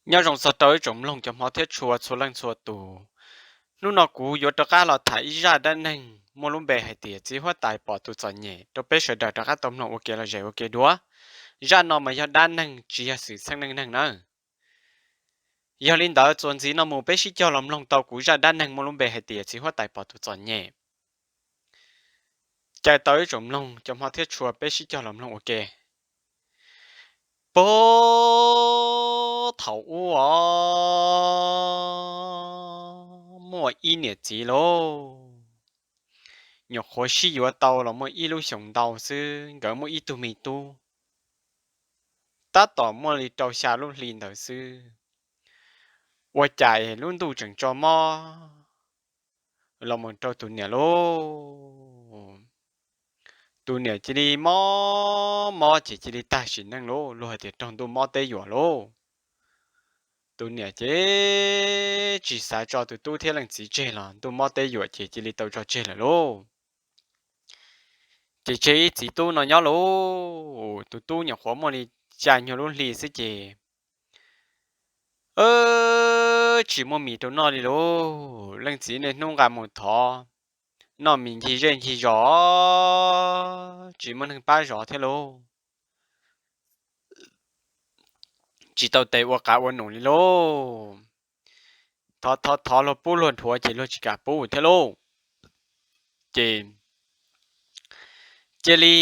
Nyob zoo txog rau ib tsoom mloog cov hmov thiab tshua txhua leej txhua tus. Hnub no kuv yuav rov qab los tham ib zaj dab neeg muaj lub npe hais tias txiv huab tais pom tus txom nyem rau peb sawv daws rov qab tau mloog ua ke los zem ua ke dua. Zaj no mas yog dab neeg tsis yog xwm txheej neej neeg nawb. Yog li ntawd txuas ntxiv no mus peb sib cog los mloog tau kuv zaj dab neeg muaj lub npe hais tias txiv huab tais pom tus txom nyem. Caw tau ib tsoom mloog cov hmov thiab tshua peb sib cog los mloog ua ke. Puag thaum ub os, muaj ib niam txiv lauj, nyuam qhuav sib yuav tau los muaj ib lub xyoos ntau xwb, nkawd muaj ib tug me tub tab tom muaj li rau xya lub hli ntawd xwb. Ua cas lub ntuj tseem tso mob los mus rau tus niam lauj. Tus niam cia li mob mob ces cia li tag sim neej lauj, luag hais tias raug ntuj mob teb yuam lauj. Tus niam ces tsis xav tso tus tub thiab leej txiv tseg los ntuj mob teb yuam ces cia li tau tso tseg lawm lauj. Ces tseg ib txiv tub no nyob lauj. Tus tub nyuam qhuav muaj li xya nyuag lub hli xwb ces tsis muaj mis rau noj li lauj. Leej txiv niaj hnub nqa mus thov noj mis ncig zej ncig zos, tsis muaj neeg pab zov thiab lauj. Tsis tau tes ua qav ua num li lauj. Thov thov thov luag pub luag dhuav ces luag tsis kam pub thiab lauj. Ces cia li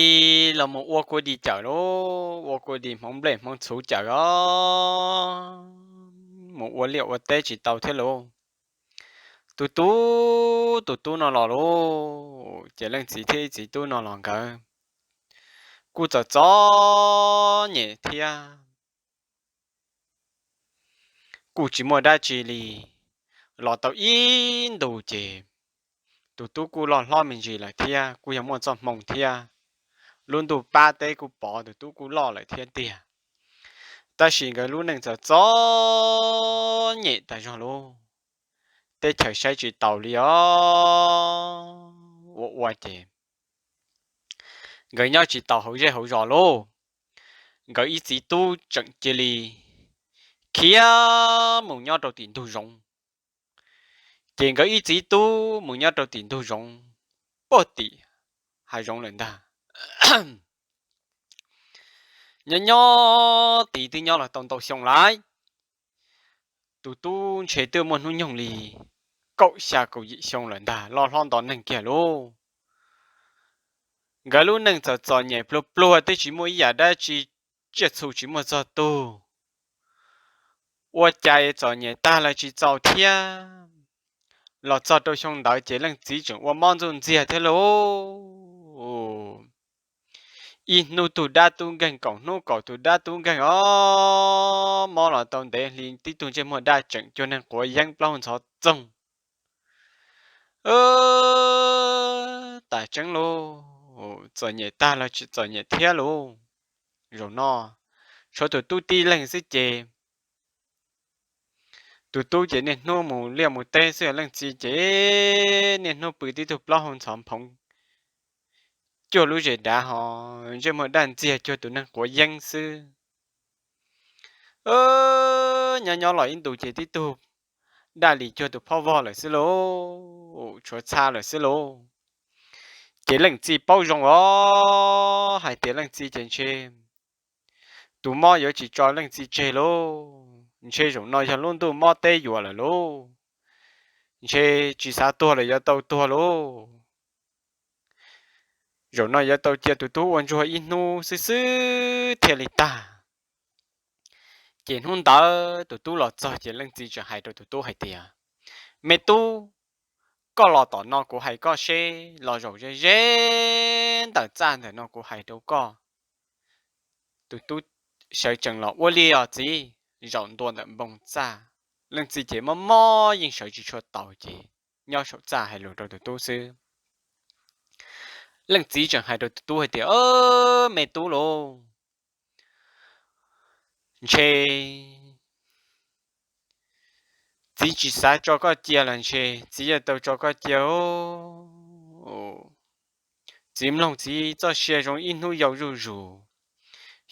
los mus ua kua dis cawm lauj, ua kua dis hmoov nplej hmoov txhuv cawm os, mus ua liaj ua teb tsis tau thiab lauj. Tus tub tus tub no los lauj, ces leej txiv thiab ib txiv tub no los nkawd kuj txom txom nyem thiab kuj tsis muaj dab tsi li. Los tau ib ntus ces tus tub kuj loj hlob me ntsis lawm thiab kuj yog muaj txoj hmoo thiab, lub ntuj pab teb kuj pov tus tub kuj loj lawm thiab tiag. Tab sis nkawd lub neej txom txom nyem tas zog lauj, teb chaws saib tsis taus li os. Ua ua ces nkawd nyob tsis tau hauv zej hauv zos lauj. Nkawd ib txiv tub tseem cia li khiav mus nyob rau tim ntug zoov. Ces nkawd ib txiv tub mus nyob rau tim ntug zoov, puag tim hav zoov lawm ntag. Nyob nyob tid twb nyob los tau ntau xyoo lawm. Tus tub ntshe twb muaj hnub nyoog li kaum xya kaum yim xyoo lawm ntag, loj hlob nto neeg kiag lauj. Nkawd lub neej txom txom nyem pluag pluag twb tsis muaj ib yam dab tsi, tsiaj txhu tsis muaj txog tug, ua cas txom nyem tag los tsis txaus thiab. Los txog rau xyoo ntawd ces leej txiv tseem ua mob ntxuj ntxiag thiab lauj. Ib hnub tug dab tub nkeeg, kaum hnub kaum tug dab tub nkeeg os, mob los tau ntev hli tib tug ntsej muag daj tseem cuag neeg quav yeeb plaub hau ntxhov txoog. Tas tseeb lauj, txom nyem tag los tsis txom nyem thiab lauj. Zaum no tshuav tus tub tib leeg xwb ces tus tub ces niaj hnub mus liaj mus teb xwb, leej txiv ces niaj hnub pw tib tug plaub hau ntxhov phoov cuag lub zes dav ho ntsej muag daj ntxiag cuag tus neeg quav yeeb xwb. Nyob nyob los ib ntus ces tib tug daj li cuag tus phob vog lawm xwb lauj, tshuav txha lawm xwb lauj. Ces leej txiv paub zoo os, hais tias leej txiv ces ntshe tus mob yuav tsis tso leej txiv tseg lauj, ntshe zaum no yog lub ntuj mob teb yuam lawm lauj, ntshe tsis xav tuag los yuav tau tuag lauj. Zaum no yuav tau cia tus tub ua ntsuag ib hnub xwb xwb thiaj li tag. Ces hnub ntawd tus tub los txog ces leej txiv tseem hais rau tus tub hais tias, me tub, koj los tom no kuv hais koj seb, los zaum ze ze ntawm txaj ntawm no kuv hais rau koj. Tus tub sawv tsees los, ua li os txiv. Zaum ntua ntawm npoo txaj, leej txiv ces mob mob yeej sawv tsis tshua taus ces nyob saum txaj hais lus rau tus tub xwb. Leej txiv tseem hais rau tus tub hais tias, me tub lauj, ntshe txiv tsis xav tso koj cia los ntshe txiv yuav tau tso koj cia. Txiv mloog txiv txoj sia zoo ib hnub yau zuj zus,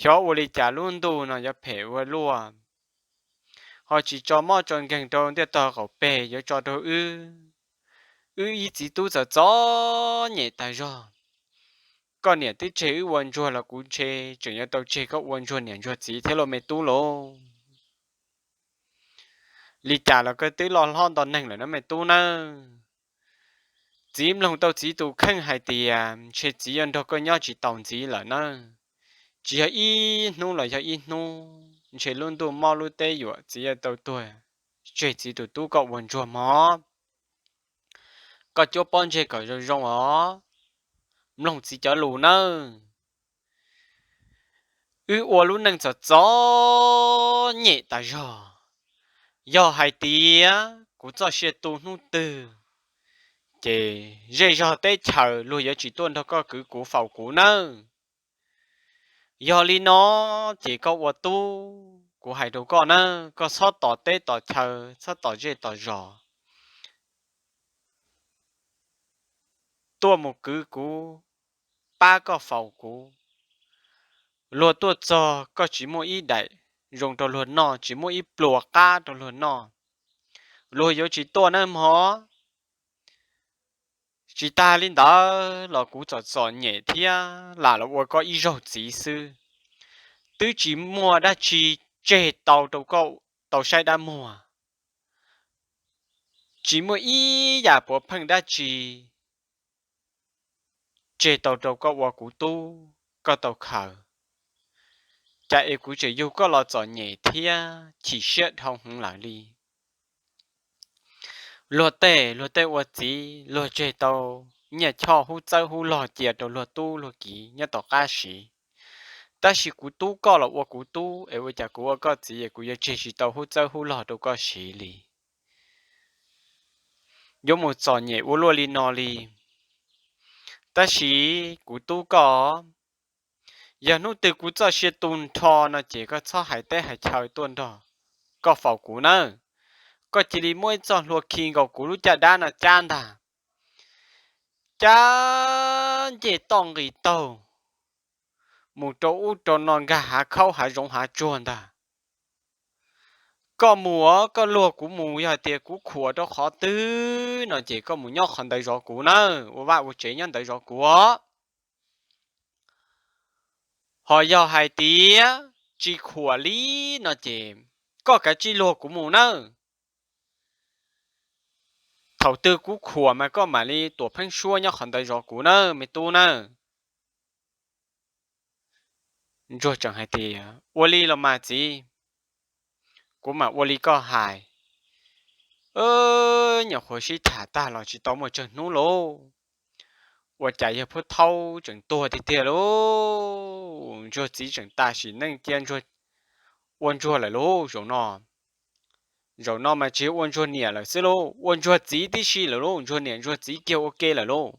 xyov ua li cas lub ntuj no yuav phem ua luaj. ho tsis tso mob tso nkeeg rau ntiaj tog qaum peg, yuav tso rau wb. Wb ib txiv tub txom txom nyem tas zog. Koj niam twb tseg wb ua ntsuag los kuv ntshe tseem yuav tau tseg koj ua ntsuag niam ntsuag txiv thiab lauj me tub lauj. Li cas los koj twb loj hlob nto neeg lawm na me tub nawb. Txiv mloog tau txiv tus kheej hais tias ntshe txiv yuav nrog koj nyob tsis taus ntxiv lawm nawb. Tsis yog ib hnub los yog ib hnub, ntshe lub ntuj mob lub teb yuam txiv yuav tau tuag tseg txiv tus tub koj ua ntsuag mog. Koj cuab pob ntseg kom zoo zoo os, mloog txiv cov lus nawb. Wb ua lub neej txom txom nyem tas zog. Yog hais tias kuv txoj sia tu hnub twg, ces zej zog teb chaws luag yuav tsis tuaj nrog koj kwv kuv faus kuv nawb. Yog li no ces koj ua tub, kuv hais rau koj nawb, koj txhob tos teb tos chaw, txhob tos zej tos zos tuaj mus kwv kuv, pab koj faus kuv. Luag tuaj txog koj tsis muaj ib daim zoo rau luag noj, tsis muaj ib pluas qab rau luag noj, luag yuav tsis tuaj nawb mog. Tsis tas li ntawd los kuv txom txom nyem thiab lam los ua koj ib zaug txiv xwb, twb tsis muaj dab tsi tseg tau rau koj tau saib dab muag. Tsis muaj ib yam puav pheej dab tsi tseg tau rau koj ua kuv tub, koj tau khaws. Cas es kuv tseem yug koj los txom nyem thiab chim siab dhau heev lawm li. Luag tej luag tej ua txiv luag tseg tau nyiaj choj hub txawb hub log cia rau luag tub luag kiv nyob tom qab siv, tab sis kuv tub koj los ua kuv tub es ua cas kuv ua koj txiv es kuv yuav tseg tsis tau hub txawb hub log rau koj siv li. Yuav mus txom nyem ua luaj li no li. Tab sis kuv tub koj, yog hnub twg kuv txoj sia tu nrho no ces koj txhob hais teb hais chaw tuaj nrog koj faus kuv nawb. Koj cia li muab ib txoj hlua khi nkaus kuv lub caj dab no cab ntag, cab ncej toj nqis taug mus rau ub rau no nkag hav khaub hav zoov hav tsuag ntag. Koj mus os, koj luag kuv mus, yog hais tias kuv khuam rau qhov twg no ces koj mus nyob qhov ntawd zov kuv nawb, ua vaj ua tsev nyob ntawd zov kuv os. Ho yog hais tias tsis khuam li no ces koj kav tsij luag kuv mus nawb. Thaum twg kuv khuam mas koj mam li tuam pheeb suab nyob qhov ntawd zov kuv nawb me tub nawb. Ntsuag tseem hais tias, ua li los mas txiv, kuv mam ua li koj hais. Nyuam qhuav sib tham tag los tsis tau muaj tsawg hnub lauj, ua cas yawg Phub Thaub tseem tuag tiag tiag lauj. Ntsuag txiv tseem tas sim neej cia ua ntsuag lawm lauj zaum no. Zaum no mas tsis ua ntsuag niam lawm xwb lauj, ua ntsuag txiv tib si lawm lauj, ntsuag niam ntsuag txiv kiag ua ke lawm lauj.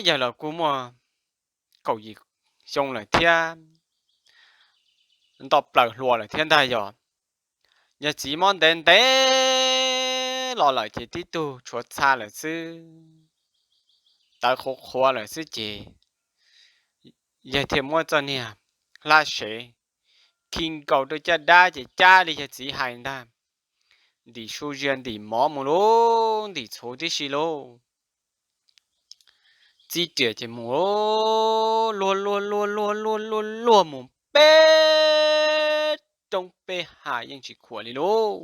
Yawg los kuj muaj kaum yim xyoo lawm thiab, nto plaws hluas lawm thiab ntag yog. Yog txiv mob ntev ntev los lawm ces tib tug tshuav txha lawm xwb, tawv qhuav qhuav lawm xwb ces yawg thiaj muab txoj niag hlab sev khi nkaus rau caj dab ces cab li yawg txiv hais ntag, ntim su zias ntim mov mus lauj, ntim txhuv tib si lauj. Txib riam ces mus luag luag luag luag luag luag luag mus peb roob peb hav yeej tsis khuam li lauj.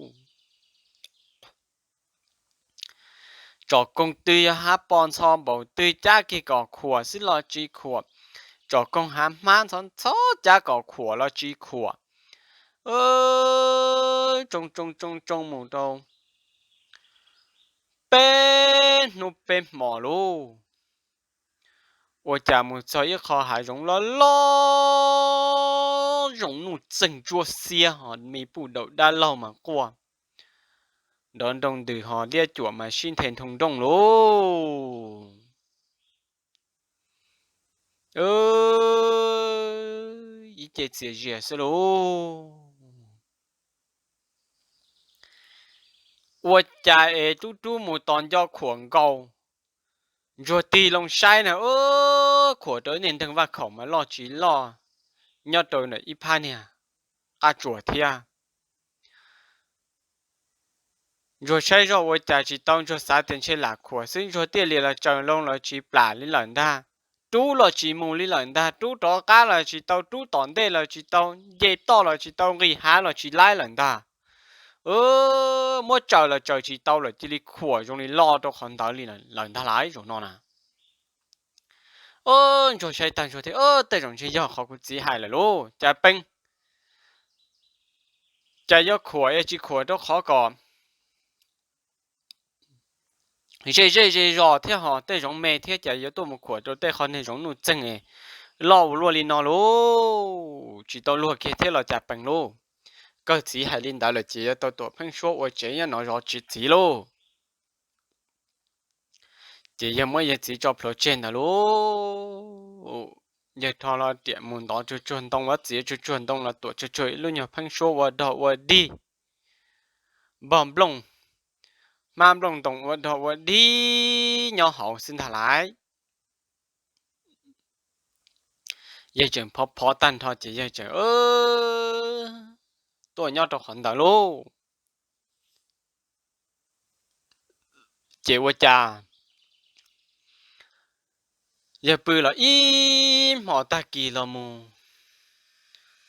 Tsom koog twg yog hav pos ntxhov npaum twg cab kiag kom khuam xwb los tsis khuam, tsom koog hav hmab ntxhov ntxhov cab kom khuam los tsis khuam. Tsoo tsoo tsoo tsoo mus rau peb hnub peb hmos lauj, ua cas mus txog ib qho hav zoov loj loj, zoo nuj txeeg ntsuab xiab ho me puj daum dab laug mas quaj nrov nroo ntws ho liab cuam mas sib nthe nthoo nrooj lauj. Ib ce txias zias xwb lauj. Ua cas es rub rub mus tos nco khuam nkaus, ntsuag tig loo saib na, khuam rau ib niag nteeg vaj khaum mas loj tsis loj, nyob rau ntawm ib phab niag qab tsuas thiab. Ntsuag saib zoj ua cas tsis tau, Ntsuag xav tias ntshe lam khuam xwb, Ntsuag thiaj li los tsaws loo los tsis plam li lawm ntag. Rub los tsis mus li lawm ntag, rub rov qab los tsis tau, rub tom ntej los tsis tau, nce toj los tsis tau, nqis hav los tsis laib lawm ntag. Muab tsaws los tsaws tsis tau lawm, cia li khuam zoo li loj rau qhov ntawd li lawm ntag lauj, zaum no na. Ntsuag saib tag Ntsuag thiaj, tej zaum ntshe yog qhov kuv txiv hais lawm lauj, cas pees, cas yuav khuam es tsis khuam rau qhov kom ze zej ze zos thiab ho tej zoov me thiab, cas yuav tuaj mus khuam rau tej qhov neeg zoov nuj txeeg loj ua luaj li no lauj, tsis tau luag kiag thiab los cas pees lauj. Kawg txiv hais li ntawd lawm ces yuav tau tuam pheeb suab ua tsev nyob no zov tsis txiv lauj. Ces yawg muab yawg txiv tso plhuav tseg ntawd lauj, yawg rho hlo riam mus ntov tsuag tsuag ntoo, ua txiv tsuag tsuag ntoo los tuam tsuag tsuag ib lub nyuag pheeb suab ua dog ua dig, npog nplooj, hmab nplooj ntoos ua dog ua dig nyob hauv xwb ntag lauj. Yawg tseem phov phov tag nrho ces yawg tseem tuaj nyob rau qhov ntawd lauj. Ces ua cas yawg pw los ib hmos tag kis los mus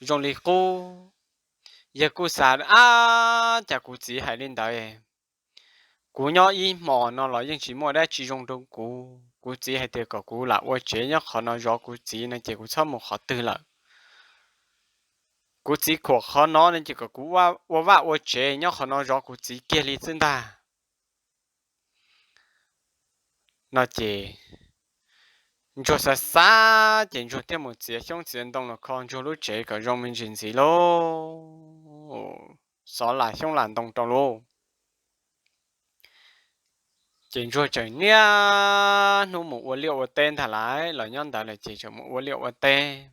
zoo li qub, yawg kuj xav, ab, cas kuv txiv hais li ntawd, kuv nyob ib hmos no los yeej tsis muaj dab tsi zoo rau kuv, kuv txiv hais tias kom kuv lam ua tsev nyob qhov no zov kuv txiv no ces kuv txhob mus qhov twg lawm. Kuv txiv khuam qhov no no ces kom kuv ua vaj ua tsev nyob qhov no zov kuv txiv kiag li xwb ntag. No ces Ntsuag xav xav ces Ntsuag thiaj mus txiav xyoob txiav ntoo los kho Ntsuag lub tsev kom zoo me ntsis ntxiv lauj, xov las xyoob las ntoo rau lauj. Ces Ntsuag tseem niaj hnub mus ua liaj ua teb ntag lauj, los nyob ntawd lawm ces tseem mus ua liaj ua teb.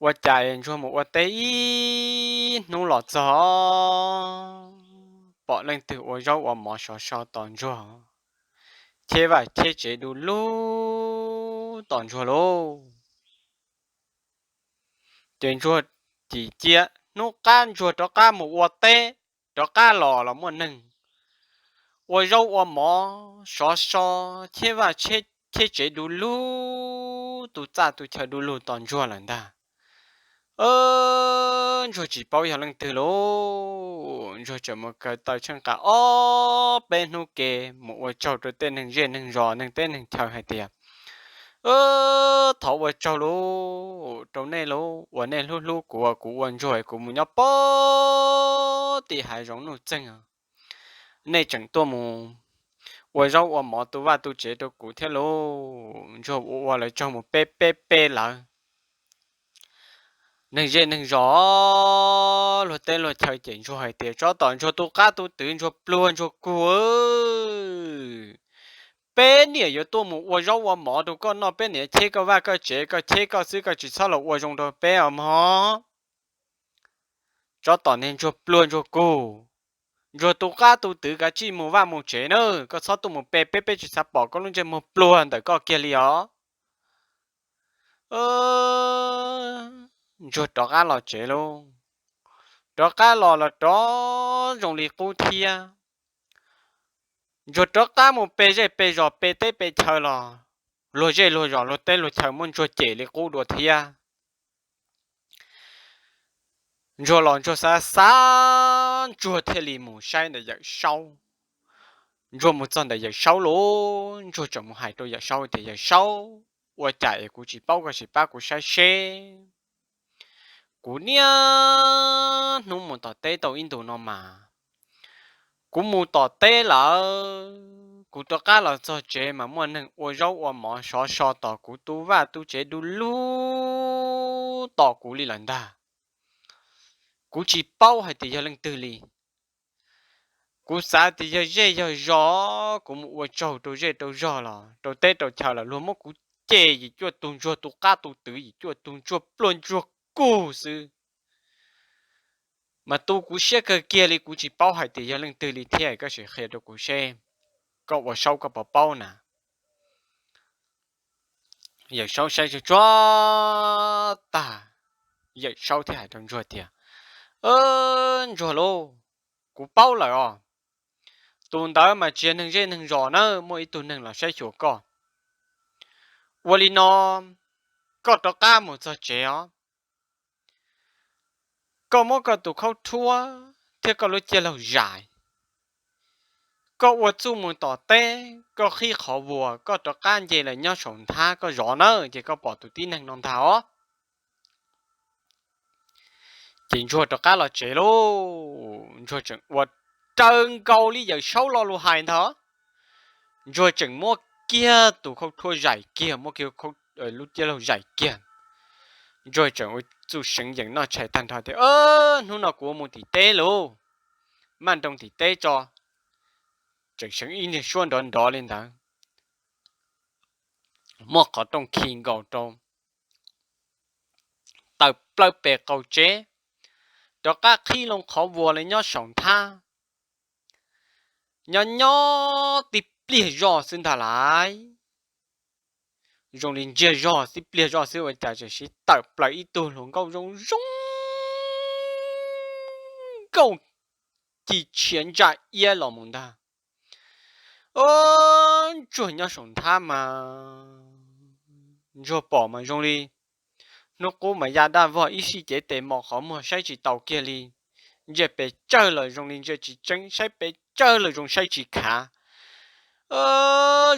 Ua cas Ntsuag mus ua teb ib hnub los txog pom leej twg ua zaub ua mov sov so tos Ntsuag, cheb vaj cheb tsev du lug tos Ntsuag lauj. Ces Ntsuag cim cia hnub qab Ntsuag rov qab mus ua teb, rov qab los los muaj neeg ua zaub ua mov sov so, cheb vaj cheb tsev du lug, tu txaj tu chaw du lug tos Ntsuag lawm ntag. Ntsuag tsis paub yog leej twg lauj, Ntsuag tseem mus kaw taw tsheej qas ob peb hnub ke mus ua tsaug rau tej neeg zej neeg zos neeg teb neeg chaw hais tias, thov ua tsaug lauj rau nej lauj uas nej hlub hlub kuv, kuv ua Ntsuag kuv mus nyob pem tim hav zoov nuj txeeg, nej tseem tuaj mus ua zaub ua mov tu vaj tu tsev rau kuv thiab lauj. Ntsuag ua ua lawv tsaug mus peb peb peb lawv. Neeg zej neeg zos luag teb luag chaw ces Ntsuag hais tias, tsob tom Ntsuag tu qab tu twv, Ntsuag pluag Ntsuag kug, peb niam yuav tuaj mus ua zaub ua mov rau koj noj, peb niam cheb koj vaj koj tsev, koj cheb koj xwb, koj tsis txhob los ua zoo rau peb os mog. Tsob tom niag Ntsuag pluag Ntsuag kug, Ntsuag tu qab tu twv, kav tsij mus vaj mus tsev na, koj txhob tuaj mus pe peb, peb tsis xav pom koj lub ntsej muag pluag ntawm koj kiag li os. Ntsuag rov qab los tsev lauj, rov qab los los rov zoo li qub thiab. Ntsuag rov qab mus pe zej pe zos pe teb pe chaw los luag zej luag zos luag teb luag chaw muab Ntsuag cem li qub dua thiab. Ntsuag los Ntsuag xav xav, Ntsuag thiaj li mus saib ntawm Yawm Saub. Ntsuag mus txog ntawm Yawm Saub lauj, Ntsuag tseem mus hais rau Yawm Saub tias, Yawm Saub, ua cas es kuv tsis paub koj tsis pab kuv saib seb. Kuv niaj hnub mus tom teb tau ib ntus no mas, kuv mus tom teb lawm, kuv rov qab los txog tsev mas muaj neeg ua zaub ua mov sov so tos kuv, tu vaj tu tsev du lug tos kuv li lawm ntag. Kuv tsis paub hais tias yog leej twg li. Kuv xav tias yog zej yog zos, kuv mus ua tsaug rau zej rau zog los rau teb rau chaw los luag muab kuv cem yim cuaj tug Ntsuag tu qab tu twv, yim cuaj tug Ntsuag pluag Ntsuag kug xwb. Mas tu kuv siab kawg kiag li, kuv tsis paub hais tias yog leej twg li thiab, koj sim qhia rau kuv seb, koj ua Saub koj puas paub na. Yawm Saub saib tsuag tsuag tag, Yawm Saub thiaj hais rau Ntsuag tias, Ntsuag lauj, kuv paub lawm os, tus ntawd mas tsis yog neeg zej neeg zos na, muaj ib tug neeg los saib xyuas koj. Ua li no, koj rov qab mus txog tsev os, koj muab koj tus khaub rhuab thiab koj lub ciaj laug zais, koj ua txuj mus tom teb, koj qhib qhov vuas, koj rov qab nce lawm nyob saum nthab koj zov na, ces koj pom tus tib neeg no ntag os. Ces Ntsuag rov qab los tsev lauj, Ntsuag tseem ua raws nkaus li Yawm Saub lo lus hais ntag. Ntsuag tseem muab kiag tus khaub rhuab zais kiag, muab kiag lub ciaj laug zais kiag. Ntsuag tseem ua txuj seev yees noj tshais tag nrho tias, Hnub no kuv ua mus tim teb lauj, maj nroos tim teb tso. Tseem seev ib niag suab nrov nrov li ntawd, muaj qhov rooj khi nkaus rau, tawm plaws pem qaum tsev, rov qab qhib loo qhov vuas li nyob saum nthab. Nyob nyob tib pliag zog xwb ntag lauj, zoo li ntsiag zog tib pliag zog xwb ua cas tseem siv tawm plaws ib tug hluas nkauj zoo zoo nkauj ci tshiav ntsa iab los mus ntag. Ntsuag nyob saum nthab mas Ntsuag pom mas zoo li hnub qub mas ya daj vog ib sij ces tes mos qhov muag saib tsis taus kiag li, ntsia pes tsawg los zoo li ntsia tsis tseeb, saib pes tsawg los zoo saib tsis khav.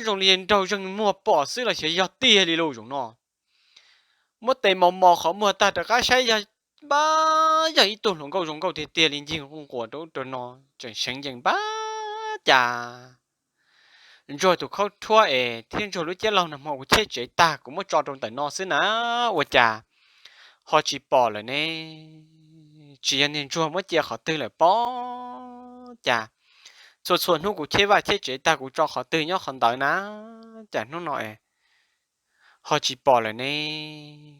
Zoo li nraug zeeg muag pom xwb los xyov yog tiag li lauj zaum no. Muab tes mos mos qhov muag tag rov qab saib yog, npab, yog ib tug hluas nkauj zoo nkauj tiag tiag li ncig nquj nquas rau ub rau no, tseem seev yees npab cas Ntsuag tus khaub rhuab es thiab Ntsuag lub ciab laug nag hmo kuv cheb tsev tag kuv muab tso rau ntawm no xwb na, ua cas ho tsis pom lawm ne? Tsis yog niag Ntsuag muab cia qhov twg lawm pob cas? Txhua txhua hnub kuv cheb vaj cheb tsev tag kuv tso qhov twg nyob qhov ntawd na, cas hnub no es ho tsis pom lawm ne?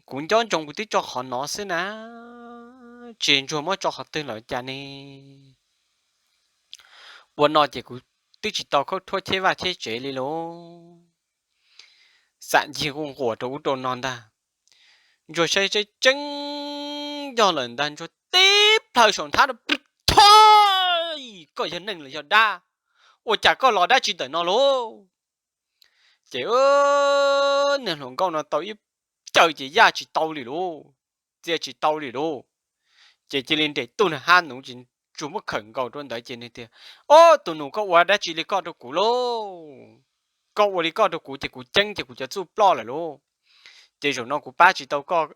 Kuv nco ntsoov kuv twb tso qhov no xwb na, tsis Ntsuag muab tso qhov twg lawm cas ne? Ua no ces kuv twb tsis tau khaub rhuab cheb vaj cheb tsev li lauj. Xam ncig nquj nquas rau ub rau no ntag. Ntsuag saib tseeb tseeb yog lawm ntag, Ntsuag tib plhaw saum nthab rau, Thoj, koj yog neeg los yog dab? Ua cas koj los dab tsi ntawm no lauj? Ces niag hluas nkauj no tau ib caws ces yaj tsis tau li lauj, txia tsis tau li lauj. Ces cia li nres tuj nws hab nuv ces Ntsuag muab khawm nkaus rau ntawd ces nws tias, Ob, tus nus, koj ua dab tsi li koj rau kuv lauj? Koj ua li koj rau kuv ces kuv ceeb ces kuv cov txuj ploj lawm lauj. Ces zaum no kuv pab tsis tau koj,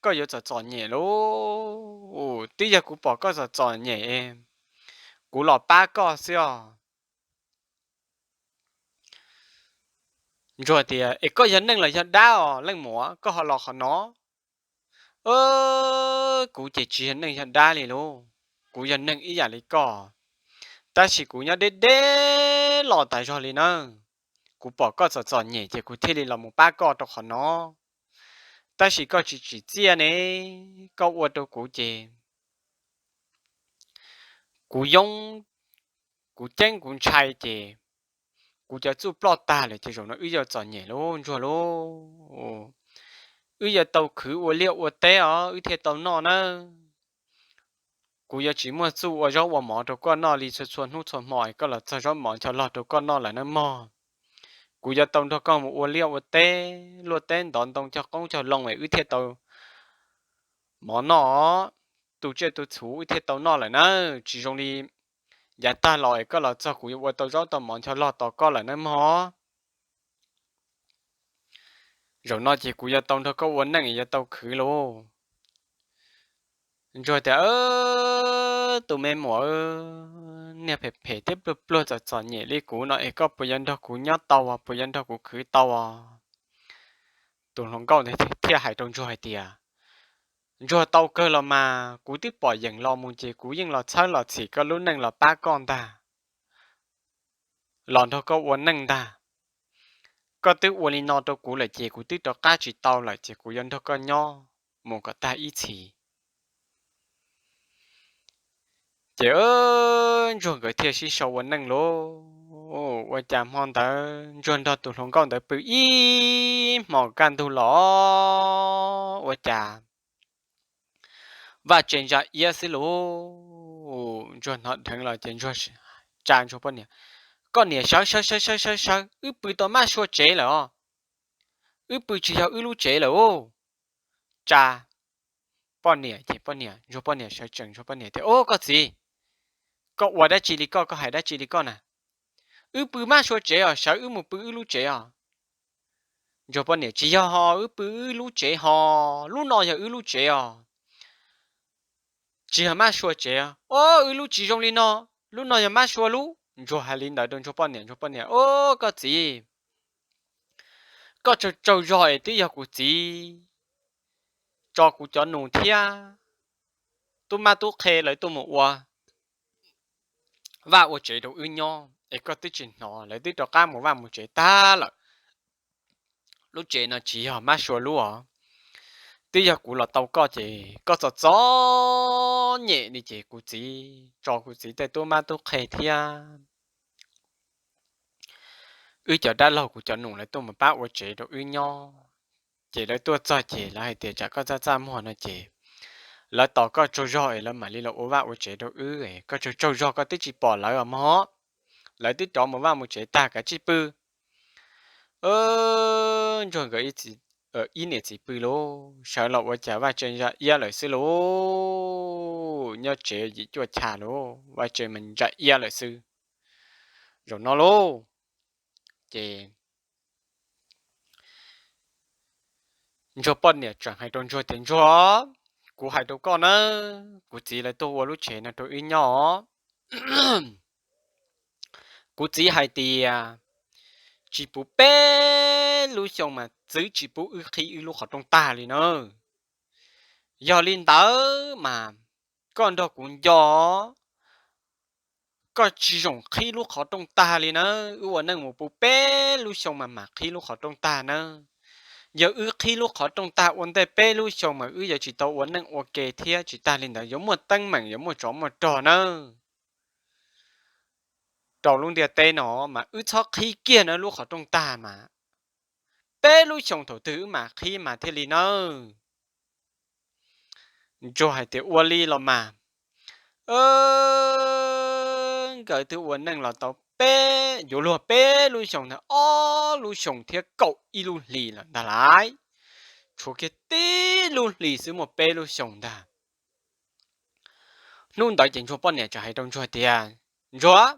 koj yuav txom txom nyem lauj. Twb yog kuv pom koj txom txom nyem, kuv los pab koj xwb os. Ntsuag tias, Es koj yog neeg los yog dab os leej muam, koj ho los qhov no? Kuv ces tsis yog neeg yog dab li lauj, kuv yog neeg ib yam li koj, tab sis kuv nyob deb deb los tas zog li nawb. Kuv pom koj txom txom nyem ces kuv thiaj li los mus pab koj rau qhov no, tab sis koj tsis tsim txiaj ne, koj ua rau kuv ces kuv yoob, kuv ceeb kuv ntshai ces kuv cov txuj ploj tag lawm ces zaum no wb yuav txom nyem lauj Ntsuag lauj. Wb yuav tau khwv ua liaj ua teb os wb thiaj tau noj nawb. Kuv yuav tsis muaj txuj ua zaub ua mov rau koj noj li txhua txhua hnub txhua hmo es koj los txog zaub mov ncho log rau koj noj lawm nawb mog. Kuv yuav tau nrog koj mus ua liaj ua teb, luaj teb ntov ntoo cog qoob cog loo es wb thiaj tau mov noj, tu tsiaj tu txhuv wb thiaj tau noj lawm nawb. Tsis zoo li yav tag los es koj los txog kuv yuav ua tau zaub tau mov ncho log tos koj lawm nawb mog. Zaum no ces kuv yuav tau nrog koj ua neej es yuav tau khwv lauj. Ntsuag tias, Tus me muam, niag phem phem thiab pluag pluag txom txom nyem li kuv no es koj puas yuav nrog kuv nyob tau as, puas yuav nrog kuv khwv tau as? Tus hluas nkauj ntawd thiaj hais rau Ntsuag hais tias, Ntsuag, tau kawg los mas, kuv twb pom yeem los mus ces kuv yeej los txhawb los txhim koj lub neej los pab koj ntag, los nrog koj ua neej ntag. Koj twb ua li no rau kuv lawm ces kuv twb rov qab tsis tau lawm ces kuv yuav nrog koj nyob mus kom tag ib txhis. Ces Ntsuag nkawd thiaj sib sau ua neej lauj. Ua cas hmo ntawd Ntsuag nrog tus hluas nkauj ntawd pw ib hmos kaj ntug los, ua cas Vaj Tse ntsa iab xwb lauj. Ntsuag hnov dheev los ces Ntsuag tsa Ntsuag poj niam, koj niam sawv sawv sawv sawv sawv sawv, wb pw tau mab sua tsev lawm os. Wb pw tsis yog wb lub tsev lawm os. Tsa poj niam ces poj niam, Ntsuag poj niam sawv tsees, Ntsuag poj niam tias, Au, koj txiv, koj ua dab tsi li koj, koj hais dab tsi li koj na? Wb pw mab sua tsev os, sawv wb mus pw wb lub tsev os. Ntsuag poj niam, tsis yog ho, wb pw wb lub tsev ho, lub no yog wb lub tsev os. Tsis yog mab sua tsev. Au, wb lub tsis zoo li no, lub no yog mab sua lub. Ntsuag hais li ntawd rau Ntsuag poj niam, Ntsuag poj niam, Au, koj txiv, koj tsaug tsaug zog es twb yog kuv txiv tso kuv cov nus thiab tub mab tub qhe lawv tuaj mus ua vaj ua tsev rau wb nyob es koj twb tsis hnov, lawv twb rov qab mus vaj mus tsev tag lawm. Lub tsev no tsis yog mab sua lub os, twb yog kuv los tau koj ces koj txom txom nyem li ces kuv txiv tso kuv txiv tej tub mab tub qhe thiab wb cov dab laug kuv cov nus lawv tuaj mus pab ua tsev rau wb nyob. Ces lawv tuaj txog ces lawv hais tias tsam koj txaj txaj muag no ces lawv tos koj tsaug zog es lawv mam li los ua vaj ua tsev rau wb. Koj tsaug tsaug zog koj twb tsis pom lawv os mog, lawv twb rov mus vaj mus tsev tag kav tsij pw. Ntsuag nkawd ib niam txiv pw lauj, sawv los ua cas Vaj Tse ntsa iab lawm xwb lauj. Nyob tsev yim cuaj chas lauj, Vaj Tse mas ntsa iab lawm xwb. Zaum no lauj, ces Ntsuag poj niam tseem hais rau Ntsuag tias, Ntsuag, kuv hais rau koj na, kuv txiv lawv tuaj ua lub tsev no rau wb nyob os. Kuv txiv hais tias tsis puv peb lub xyoo mas txwv tsis pub wb qhib wb lub qhov rooj tag li na. Yog li ntawd mas koj nrog kuv nco, koj tsis zoo qhib lub qhov rooj tag li na. Wb ua neej mus puv peb lub xyoo mas mam qhib lub qhov rooj tag na. Yog wb qhib lub qhov rooj tag ua ntej peb lub xyoo mas wb yuav tsis tau ua neej ua ke thiab, tsis tag li ntawd yuav muaj teeb meem yuav muaj tsov muaj rog nawb. Rau lub ntiaj teb no mas wb txhob qhib kiag na lub qhov rooj tag mas, peb lub xyoo thaum twg wb mam qhib mas thiaj li nawb. Ntsuag hais tias ua li los mas, nkawd twb ua neej los tau peb, yuav luag peb lub xyoo ntag, ob lub xyoo thiab kaum ib lub hlis lawm ntag lauj. Tshuav kiag tib lub hlis xwb muaj peb lub xyoo ntag. Hnub ntawd ces Ntsuag poj niam txawm hais rau Ntsuag tias, Ntsuag,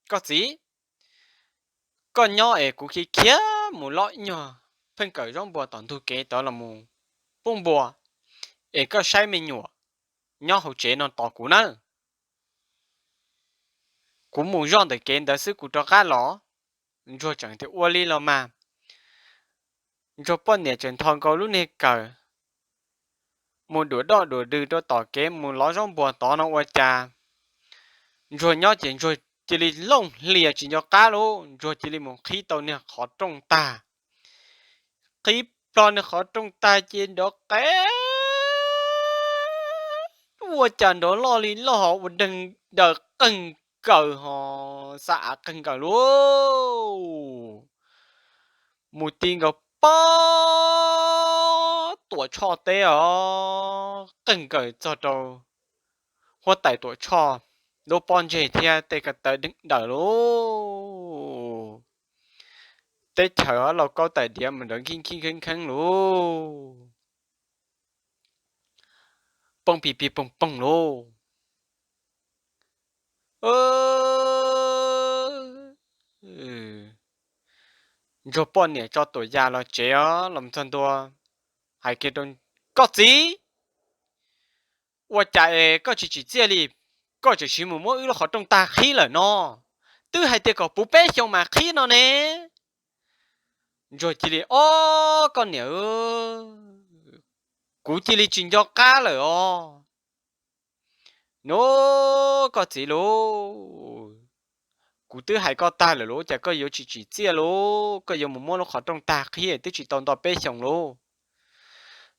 koj txiv, koj nyob es kuv khiav khiav mus lob ib nyuag pheej kawm zaub npua tom ntug kev tod los mus pub npua, es koj saib me nyuam nyob hauv tsev no tos kuv nawb. Kuv mus zoj ntawm kev ntawd xwb kuv rov qab los. Ntsuag tseem tias ua li los mas. Ntsuag poj niam tseem nthos nkaus lub niag kawm mus duam doj duam dws rau tom kev mus lov zaub npua tod no ua cas Ntsuag nyob ces Ntsuag cia li looj hlias tsis nco qab lauj, Ntsuag cia li mus qhib tau niag qhov rooj tag. Qhib plho niag qhov rooj tag ces nrov qev ua cas nrov loj li loj ho ua deeg daws qeeg nkaws ho xa av qeeg nkaws lauj. Mus ti nkaus pob Tuam Tshoj teb os, qeeg nkaws txog rau huab tais Tuam Tshoj lub pob ntseg thiab tej ko taw deeg daws lauj. Teb chaws lauj kaub tais diav mus nrov nkij nkij kheeb kheeb lauj. Pooj pig pig pooj pooj lauj. Ntsuag poj niam tso tuam yas los tsev os, los txog ntua hais kiag rau, Koj txiv, ua cas es koj tsis tsim txiaj li, koj tseem siv mus muab wb lub qhov rooj tag qhib lawm no? Twb hais tias kom puv peb xyoos mas qhib no ne. Ntsuag cia li, Ob, koj niam, kuv cia li tsis nco qab lawm os. No, koj txiv lauj, kuv twb hais koj tag lawm lauj, cas koj yuav tsis tsim txiaj lauj? Koj yuav mus muab lub qhov rooj tag qhib twb tsis tau nto peb xyoos lauj.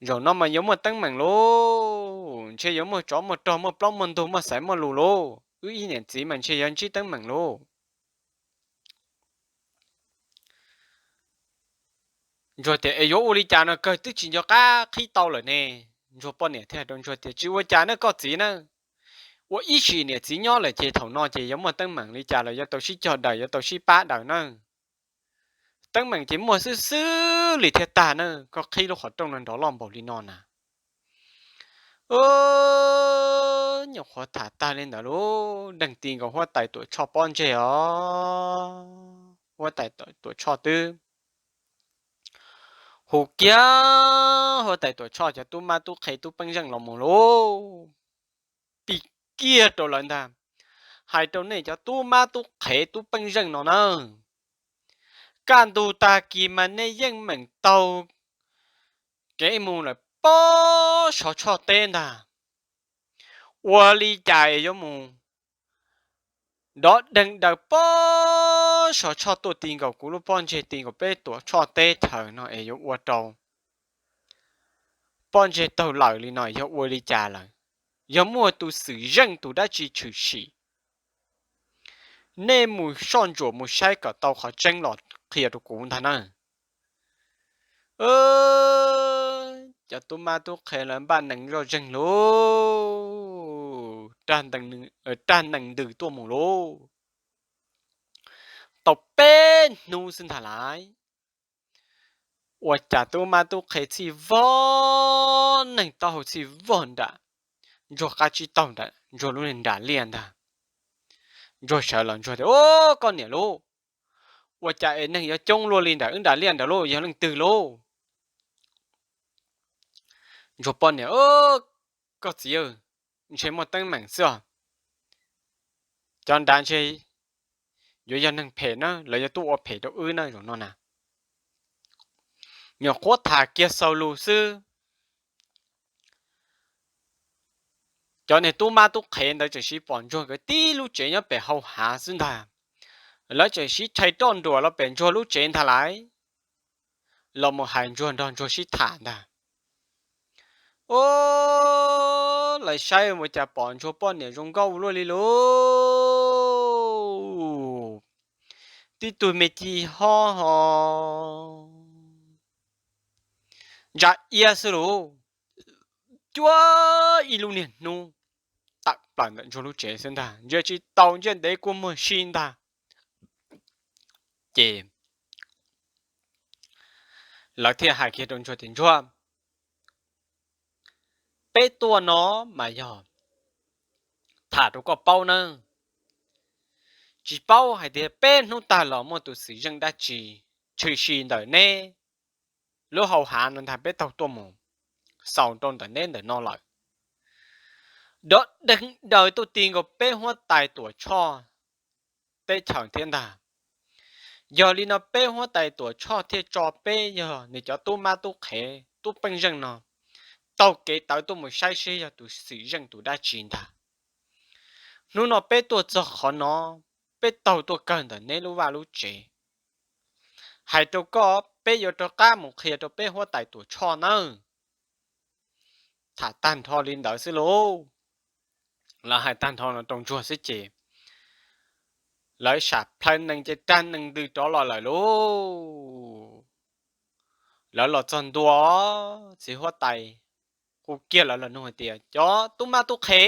Zaum no mas yuav muaj teeb meem lauj, ntshe yuav muaj tsov muaj rog muaj plaub muaj ntug muaj xaiv muaj lus lauj. Wb ib niam txiv mas ntshe yuav ntsib teeb meem lauj. Ntsuag tias, Es yuav ua li cas no kawg twb tsis nco qab qhib tau lawm ne? Ntsuag poj niam thiaj hais rau Ntsuag tias, Tsis ua cas nawb koj txiv na, ua ib sim niam txiv nyob lawm ces thaum no ces yuav muaj teeb meem li cas los yuav tau sib cog daws, yuav tau sib pab daws na. Teeb meem ces muaj xwb xwb li thiaj tag na, koj qhib lub qhov rooj no nrov loj npaum li no na. Nyuam qhuav tham tag li ntawd lauj, deeg ti nkaus huab tais Tuam Tshoj pob ntseg os. Huab tais Tuam Tshoj twb hu kiag huab tais Tuam Tshoj cov tub mab tub qhe tub peej zeej los mus lauj, pim kiag rau lawv ntag. Hais rau nej cov tub mab tub qhe tub peej zeej no na, kaj ntug tag kis mas nej yeej meem taug kev mus lawm pob sov tshoj teb ntag. Ua li cas es yuav mus dov deeg daws pob sov tshoj tuaj ti nkaus kuv lub pob ntseg, ti nkaus peb Tuam Tshoj teb chaws no es yuav ua rau pob ntseg taug lawm li no yog ua li cas lawm? Yog muaj tus xwm zeej tus dab tsi tshwm sim, nej mus soj ntsuam mus saib kom tau qhov tseeb los qhia rau kuv ntag na. Cov tub mab tub qhe lawv npaj nees zoj zeeg lauj, rag nees ntws tuaj mus lauj. Tau peb hnub xwb ntag lauj, ua cas tub mab tub qhe txhij vog, neeg taub hau txhij vog nram Ntsuag qab tsib taug nram Ntsuag lub nram liaj ntag. Ntsuag sawv los Ntsuag tias, Au, koj niam lauj, ua cas es neeg yuav coob luaj li nram wb nram liaj ntawd lauj, yog leej twg lauj? Ntsuag poj niam, Koj txiv, ntshe muaj teeb meem xwb os. Cov nrad ntshe yuav yog neeg phem na, lawv yuav tuaj ua phem rau wb na zaum no na. Nyuam qhuav tham kiag xaus lus xwb, cov niag tub mab tub qhe ntawd tseem sib pom Ntsuag nkawd tib lub tsev nyob pem hau hav xwb ntag. Lawv tseem sib rhais roj nruam los pem Ntsuag lub tsev ntag lauj, los mus hais Ntsuag nrog Ntsuag sib tham ntag. Au, lawv saib ua cas pom Ntsuag poj niam zoo nkauj luaj li lauj, tib tug me ci hob ho ntsa iab xwb lauj. Cuab ib lub niag hnub tawm plaws ntawm Ntsuag lub tsev xwb ntag, ntsia tsis taus ntsiag ntev kua muag si ntag. Ces lawv thiaj hais kiag rau Ntsuag tias, Ntsuag, peb tuaj no mas yog tham rau koj paub na, tsis paub hais tias peb hnub tag los muaj tus xwm zeej dab tsi tshwm sim ntawm neb lub hau hav no ntag, peb taug tuaj mus xaus rau ntawm neb ntawm no lawm. Dov deeg daws tuaj ti nkaus peb huab tais Tuam Tshoj teb chaws thiab ntag. Yog li no peb huab tais Tuam Tshoj thiaj tso peb yog nws cov tub mab tub qhe tub peej zeej no taug kev tawv tuaj mus saib seb yog tus xwm zeej tus dab tsi ntag. Hnub no peb tuaj txog qhov no, peb taug tuaj kawg ntawm neb lub vaj lub tsev. Hais rau koj, peb yuav rov qab mus qhia rau peb huab tais Tuam Tshoj nawb. Tham tag nrho li ntawd xwb lauj, lawv hais tag nrho no rau Ntsuag xwb ces lawv sam plhaw nees ces rag nees ntws rov los lawm lauj. Lawv los txog ntua, txiv huab tais hu kiag lawv los nug hais tias, Cov tub mab tub qhe,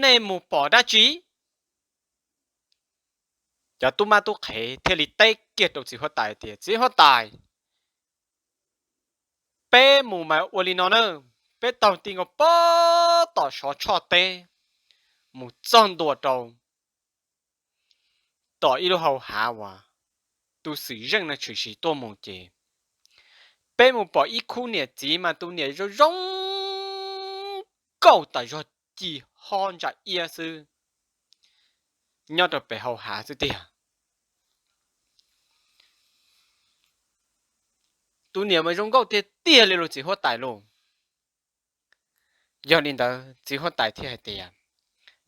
nej mus pom dab tsi? Cov tub mab tub qhe thiaj li teb kiag rau txiv huab tais tias, Txiv huab tais, peb mus mas ua li no na, peb taug ti nkaus pob tom sov tshoj teb mus txog ntua rau tom ib lub hau hav uas tus xwm zeej no tshwm sim tuaj mus ces peb mus pom ib khub niam txiv mas tus niam zoo zoo nkauj tas zog, ci hob ntsa iab xwb, nyob rau pem hau hav xwb tiag. Tus niam mas zoo nkauj tiag tiag li lauj txiv huab tais lauj. Yog li ntawd txiv huab tais thiaj hais tias,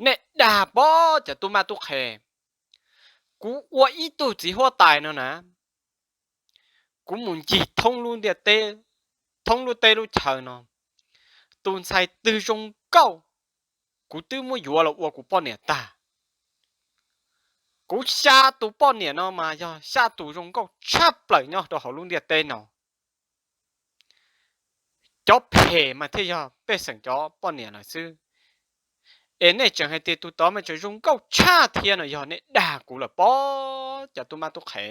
Nej dag pob cov tub mab tub qhe, kuv ua ib tug txiv huab tais no na, kuv mus ncig thoob lub ntiaj teb, thoob lub teb lub chaw no, tus ntxhais twg zoo nkauj, kuv twb muab yuav los ua kuv poj niam tag. Kuv xya tus poj niam no mas yog xya tus zoo nkauj tshaj plaws nyob rau hauv lub ntiaj teb no. cov phem mas thiaj yog pej xeem cov poj niam lawm xwb. Es nej tseem hais tias tus tod mas tseem zoo nkauj tshaj thiab no, yog nej dag kuv lawm pob cov tub mab tub qhe.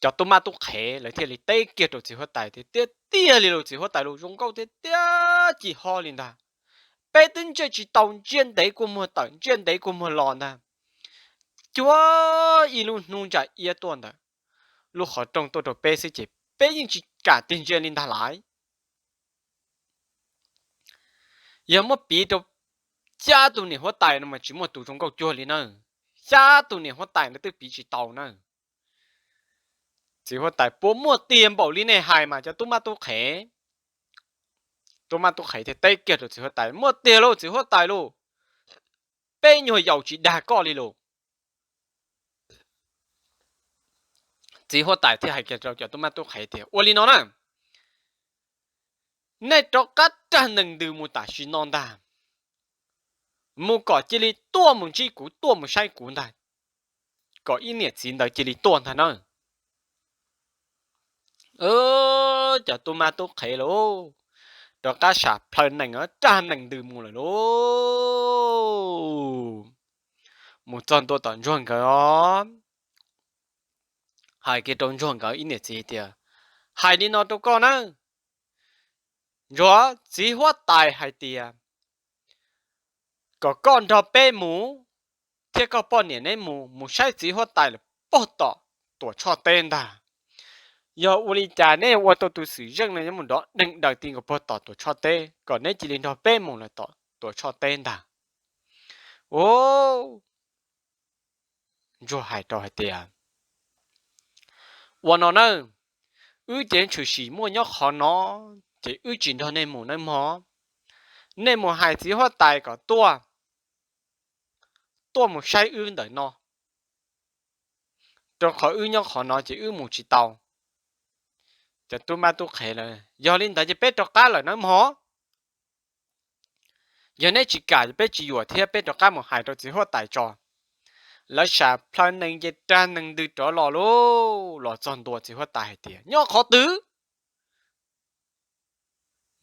Cov tub mab tub qhe lawv thiaj li teb kiag rau txiv huab tais tias, tiag tiag li los txiv huab tais los zoo nkauj tiag tiag ci ho li ntag. Peb twb ntsia tsis tau, ntsia ntev kua muag tawm, ntsia ntev kua muag los ntag. Cuag ib lub hnub ntsa iab tuaj ntawm lub qhov rooj tuaj rau peb xwb ces peb yeej tsis kam tig ntsia li ntag lauj. Yog muab piv rau xya tus niam huab tais no mas tsis muaj tus zoo nkauj cuag li na. Xya tus niam huab tais no twb piv tsis tau na. Txiv huab tais, puas muaj tiag npaum li nej hais mas cov tub mab tub qhe? Tub mab tub qhe thiaj teb kiag rau txiv huab tais, muaj tiag lauj txiv huab tais lauj, peb nyuag yaus tsis dag koj li lauj. Txiv huab tais thiaj hais kiag rau cov tub mab tub qhe tias, ua li no na, nej rov qab rag nees ntws mus tam sim no ntag, mus kom cia li tuaj mus ntsib kuv, tuaj mus saib kuv ntag, kom ib niam txiv ntawd cia li tuaj ntag na. Cov tub mab tub qhe lauj, rov qab sam plhaw nees rag nees ntws mus lawm lauj. Mus txog ntua tom ntsuag nkawd os, hais kiag rau ntsuag nkawd ib niam txiv tias, hais li no rau koj na, ntsuag, txiv huab tais hais tias kom koj nrog peb mus, thiab koj poj niam neb mus, mus saib txiv huab tais lawm puag tom Tuam Tshoj teb ntag. Yog ua li cas neb ua tau tus xwm zeej no yuav mus nrov deeg daws ti nkaus puag tom Tuam Tshoj teb, kom neb cia li nrog peb mus lawm tom Tuam Tshoj teb ntag. Ub, ntsuag hais rau hais tias, ua no na, wb cev tshwm sim muaj nyob qhov no, ces wb tsis nrog nej mus nawb mog. Nej mus hais txiv huab tais kom tuaj, tuaj mus saib wb ntawm no, rau qhov wb nyob qhov no ces wb mus tsis tau. Cov tub mab tub qhe lawm, yog li ntawd ces peb rov qab lawm nawb mog. Yog neb tsis kam ces peb tsis yuam thiab, peb rov qab mus hais rau txiv huab tais tso. Lawv sam plhaw nees ces rag nees ntws rov los lauj, los txog ntua txiv huab tais hais tias, nyob qhov twg?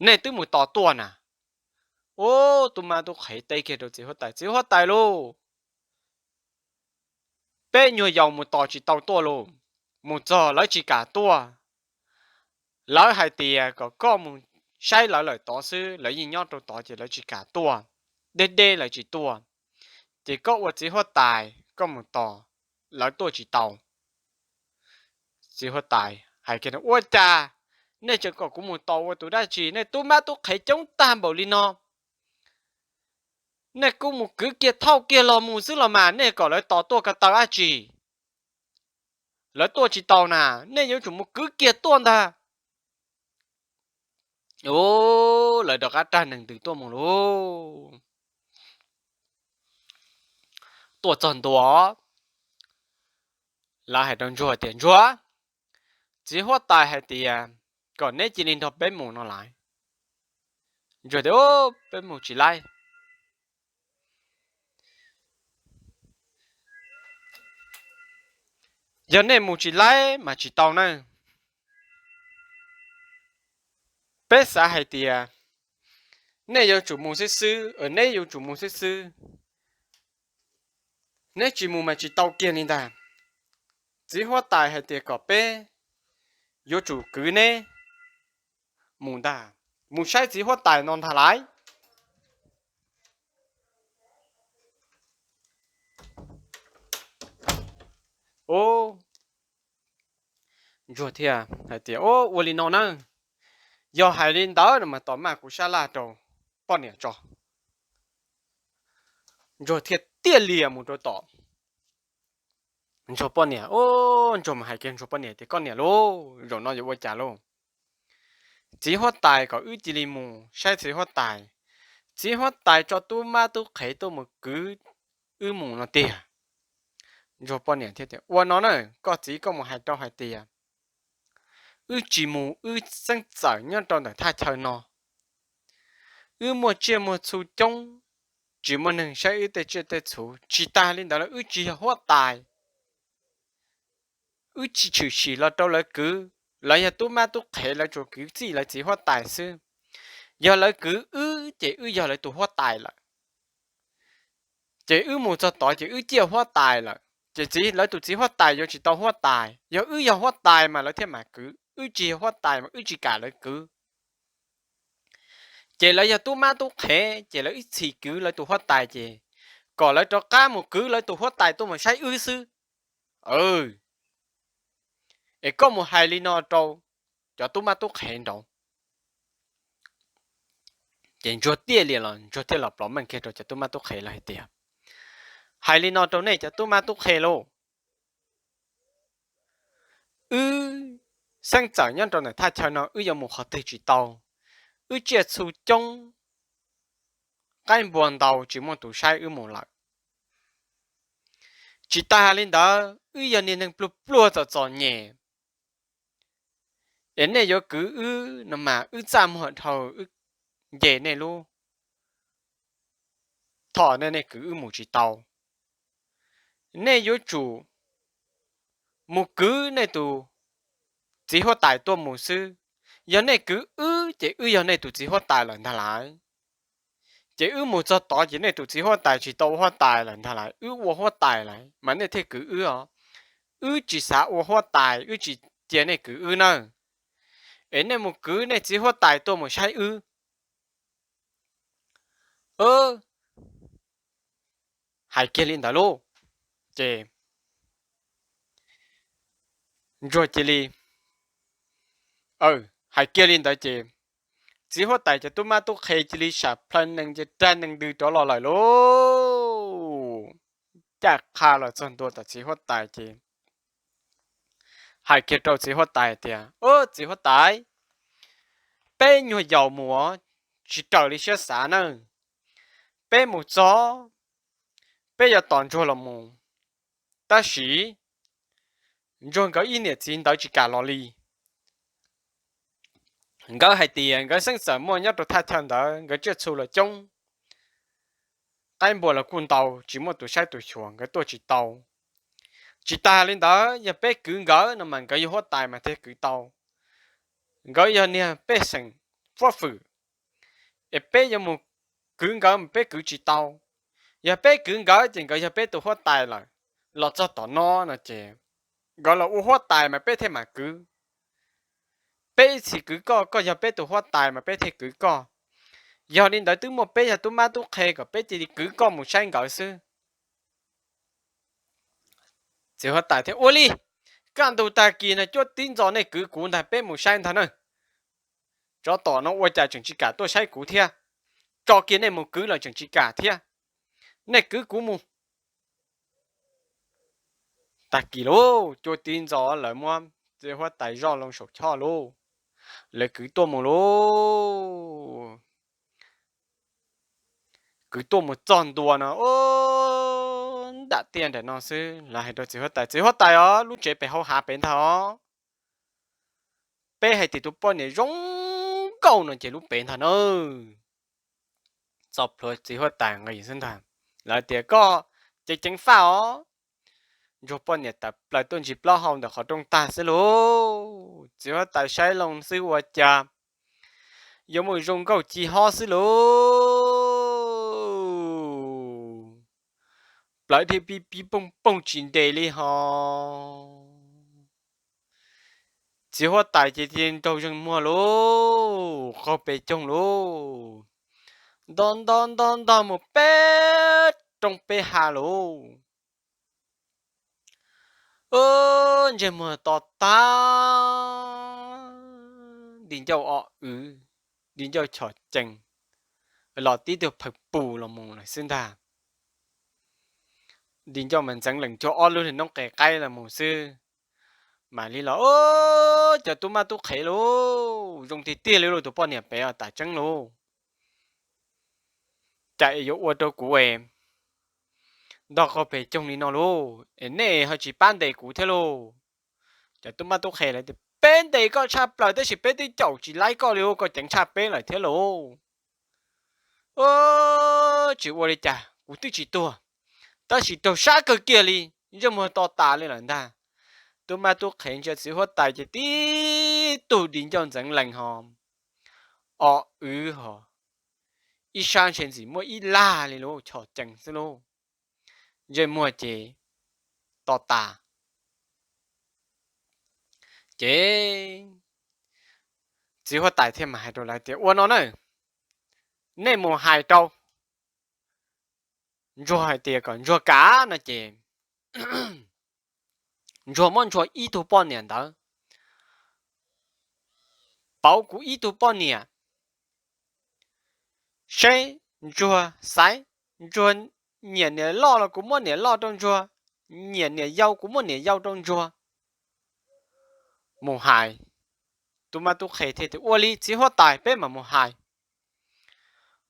Nej twb mus tos tuaj na. Ub, tub mab tub qhe teb kiag rau txiv huab tais, txiv huab tais lauj, peb nyuag yaus mus tos tsis tau tuaj lauj. Mus txog lawv tsis kam tuaj. Lawv hais tias kom koj mus saib lawv lawm tod xwb, lawv yeej nyob rau tod ces lawv tsis kam tuaj. Deb deb lawv tsis tuaj. Ces koj ua txiv huab tais koj mus tos, lawv tuaj tsis tau. Txiv huab tais hais kiag, ua cas nej tseem kom kuv mus tos ua tus dab tsi? Nej tub mab tub qhe coob tag npaum li no, nej kuj mus kwv kiag thauj kiag los mus xwb los mas, nej kom lawv tos tuaj ko taw dab tsi? Lawv tuaj tsis tau na, nej yuav tsum mus kwv kiag tuaj ntag. Ub, lawv rov qab rag nees ntws tuaj mus lauj. Tuaj txog ntua, lawv hais rau ntsuag tias, ntsuag, txiv huab tais hais tias kom neb cia li nrog peb mus no lawm. Ntsuag tias, peb mus tsis laib. Yog nej mus tsis laib mas tsis tau na. Peb xav hais tias nej yuav tsum mus xwb xwb, neb yuav tsum mus xwb xwb. Neb tsis mus mas tsis tau kiag li ntag. Txiv huab tais hais tias kom peb yuav tsum kwv neb mus ntag, mus saib txiv huab tais no ntag lauj. Ntsuag thiaj hais tias, ua li no na, yog hais li ntawd no mas tos maj kuv sab laj rau poj niam tso. Ntsuag thiaj tiaj lias mus rau tom ntsuag poj niam. Ntsuag mus hais kiag ntsuag poj niam tias, koj niam lauj, zaum no yuav ua cas lauj? Txiv huab tais kom wb cia li mus saib txiv huab tais. Txiv huab tais tso tub mab tub qhe tuaj mus kwv wb mus no tiag. Ntsuag poj niam thiaj tias, ua no na, koj txiv koj mus hais rau hais tias wb tsis mus, wb txeeb txawm nyob rau ntawm thaj chaw no. Wb muaj tsiaj muaj txhu coob, tsis muaj neeg saib wb tej tsiaj tej txhu. Tsis tas li ntawd los wb tsis yog huab tais, wb tsis tshwm sim los rau lawv kwv, lawv yog tub mab tub qhe, lawv tsuas kwv txij lawv txiv huab tais xwb. Yog lawv kwv wb ces wb yog lawv tus huab tais lawm. Ces wb mus txog tod ces wb ciaj huab tais lawm, ces txiv, lawv tus txiv huab tais yuav tsis tau huab tais. Yog wb yog huab tais mas lawv thiaj mam kwv, wb tsis yog huab tais mas wb tsis kam lawv kwv. Ces lawv yog tub mab tub qhe, ces lawv ib txhis kwv lawv tus huab tais ces kom lawv rov qab mus kwv lawv tus huab tais tuaj mus saib wb xwb. Es koj mus hais li no rau cov tub mab tub qhe nraud. Ces Ntsuag tiaj li los Ntsuag thiaj los plov meej kiag rau cov tub mab tub qhe lawm hais tias, hais li no rau nej cov tub mab tub qhe lauj, wb xeeb txawm nyob rau ntawm thaj chaw no wb yuav mus qhov twg tsis tau. Wb tsiaj txhu coob, qaib npua ntau tsis muaj tus saib wb mus lawm. Tsis tas li ntawd wb yog niag neeg pluag pluag txom txom nyem, es nej yuav kwv wb no mas wb txaj muag dhau, wb nce nej lub thom nej, nej kwv wb mus tsis tau. Nej yuav tsum mus kwv nej tus txiv huab tais tuaj mus xwb. Yog nej kwv wb ces wb yog nej tus txiv huab tais lawm ntag lauj. Ces wb mus txog tod ces nej tus txiv huab tais tsis tau ua huab tais lawm ntag lauj, wb ua huab tais lawm mas nej thiaj kwv wb os. Wb tsis xav ua huab tais, wb tsis cia nej kwv wb nawb. Es nej mus kwv nej txiv huab tais tuaj mus saib wb. Hais kiag li ntawd lauj, ces Ntsuag cia li, hais kiag li ntawd ces txiv huab tais cov tub mab tub qhe cia li sam plhaw nees ces rag nees ntws rov los lawm lauj. Caj qha los txog ntua tom txiv huab tais ces hais kiag rau txiv huab tais tias, txiv huab tais, peb nyuag yaus mus tsis raws li siab xav nawb. Peb mus txog, peb yuav tos Ntsuag los mus, tab sis Ntsuag nkawd ib niam txiv ntawd tsis kam los li. Nkawd hais tias nkawd xeeb txawm muaj nyob rau thaj chaw ntawd, nkawd tsiaj txhu los coob, qaib npua los kuj ntau, tsis muaj tus saib tus xyuas, nkawd tuaj tsis tau. Tsis tas li ntawd, yog peb kwv nkawd no mas nkawd yog huab tais mas thiaj kwv tau. Nkawd yog niag pej xeem fuab fwm, es peb yuav mus kwv nkawd mas peb kwv tsis tau. Yog peb kwv nkawd ces nkawd yog peb tus huab tais lawm. Los txog tom no no ces nkawd los ua huab tais mas peb thiaj mam kwv. Peb ib txhis kwv koj, koj yog peb tus huab tais mas peb thiaj kwv koj. Yog li ntawd twb muaj peb yog tub mab tub qhe kom peb cia li kwv koj mus saib nkawd xwb. Txiv huab tais thiaj ua li, kaj ntug tag kis no cuaj tib ntxov nej kwv kuv ntag, peb mus saib ntag na. Tsov tom no ua cas tseem tsis kam tuaj saib kuv thiab, tso kiag nej mus kwv los tseem tsis kam thiab. Nej kwv kuv mus. Tag kis lauj, cuaj tib ntxov lawv muab txiv huab tais zoj loo saum choj lauj, lawv kwv tuaj mus lauj. Kwv tuaj mus txog ntua no, nram tiaj nram no xwb, lawv hais rau txiv huab tais, txiv huab tais os, lub tsev pem hauv hav pem ntag os. Peb hais tias tus poj niam zoo nkauj no ces lub pem ntag na. Txoj plhuav txiv huab tais nqis xwb ntag. Lawv tias koj ceev ceev faj os. Ntsuag poj niam tawm plaws tuaj ntsis plaub hau ntawm qhov rooj tag xwb lauj. Txiv huab tais saib loo xwb ua cas yuav mus zoo nkauj ci hob xwb lauj. Plawv dhia pib pib pooj pooj tsis nres li hos. Txiv huab tais ces cia li nraug zeeg muag lauj, qaug pes coog lauj, nto nto nto ntog mus peb roob peb hav lauj. Ntsej muag to tag, di ncauj o wv, di ncauj chom cees, los tib tug phaws pus los mus lawm xwb ntag. Di ncauj mas ntxeev lees cuag ob lub niag noob qes qaib los mus xwb. Mam li los, cov tub mab tub qhe lauj, zoo tiag tiag li lauj, tus poj niam pem os, tam tseeb lauj. Cas es yuav ua rau kuv es ntog qaug pes coog li no lauj, es nej ho tsis pab ntes kuv thiab lauj. Cov tub mab tub qhe lawv tias peb ntes koj tshaj plaws tab sis peb twb caum tsis laib koj li, koj ceev tshaj peb lawm thiab lauj. Tsis ua li cas, kuv twb tsis tuag, tab sis raug sab kawg kiag li, ntsej muag to tas li lawm ntag. tub mab tub qhe ntsia txiv huab tais ces tib tug di ncauj ntxeev lees ho, o wv ho, ib sab ntshe ntxim muaj ib lag li lub chom cees xwb lauj. Ntsej muag ces to tas. Ces txiv huab tais thiaj mam hais rau lawv tias, ua no na, nej mus hais rau ntsuag hais tias kom ntsuag kam no ces ntsuag muab ntsuag ib tug poj niam ntawd pauv kuv ib tug poj niam, seb ntsuag xaiv, ntsuag nyiam niam loj los kuv muab niam loj rau ntsuag, nyiam niam yau kuv muab niam yau rau ntsuag. Mus hais, tub mab tub qhe thiaj tias, ua li txiv huab tais, peb mam mus hais.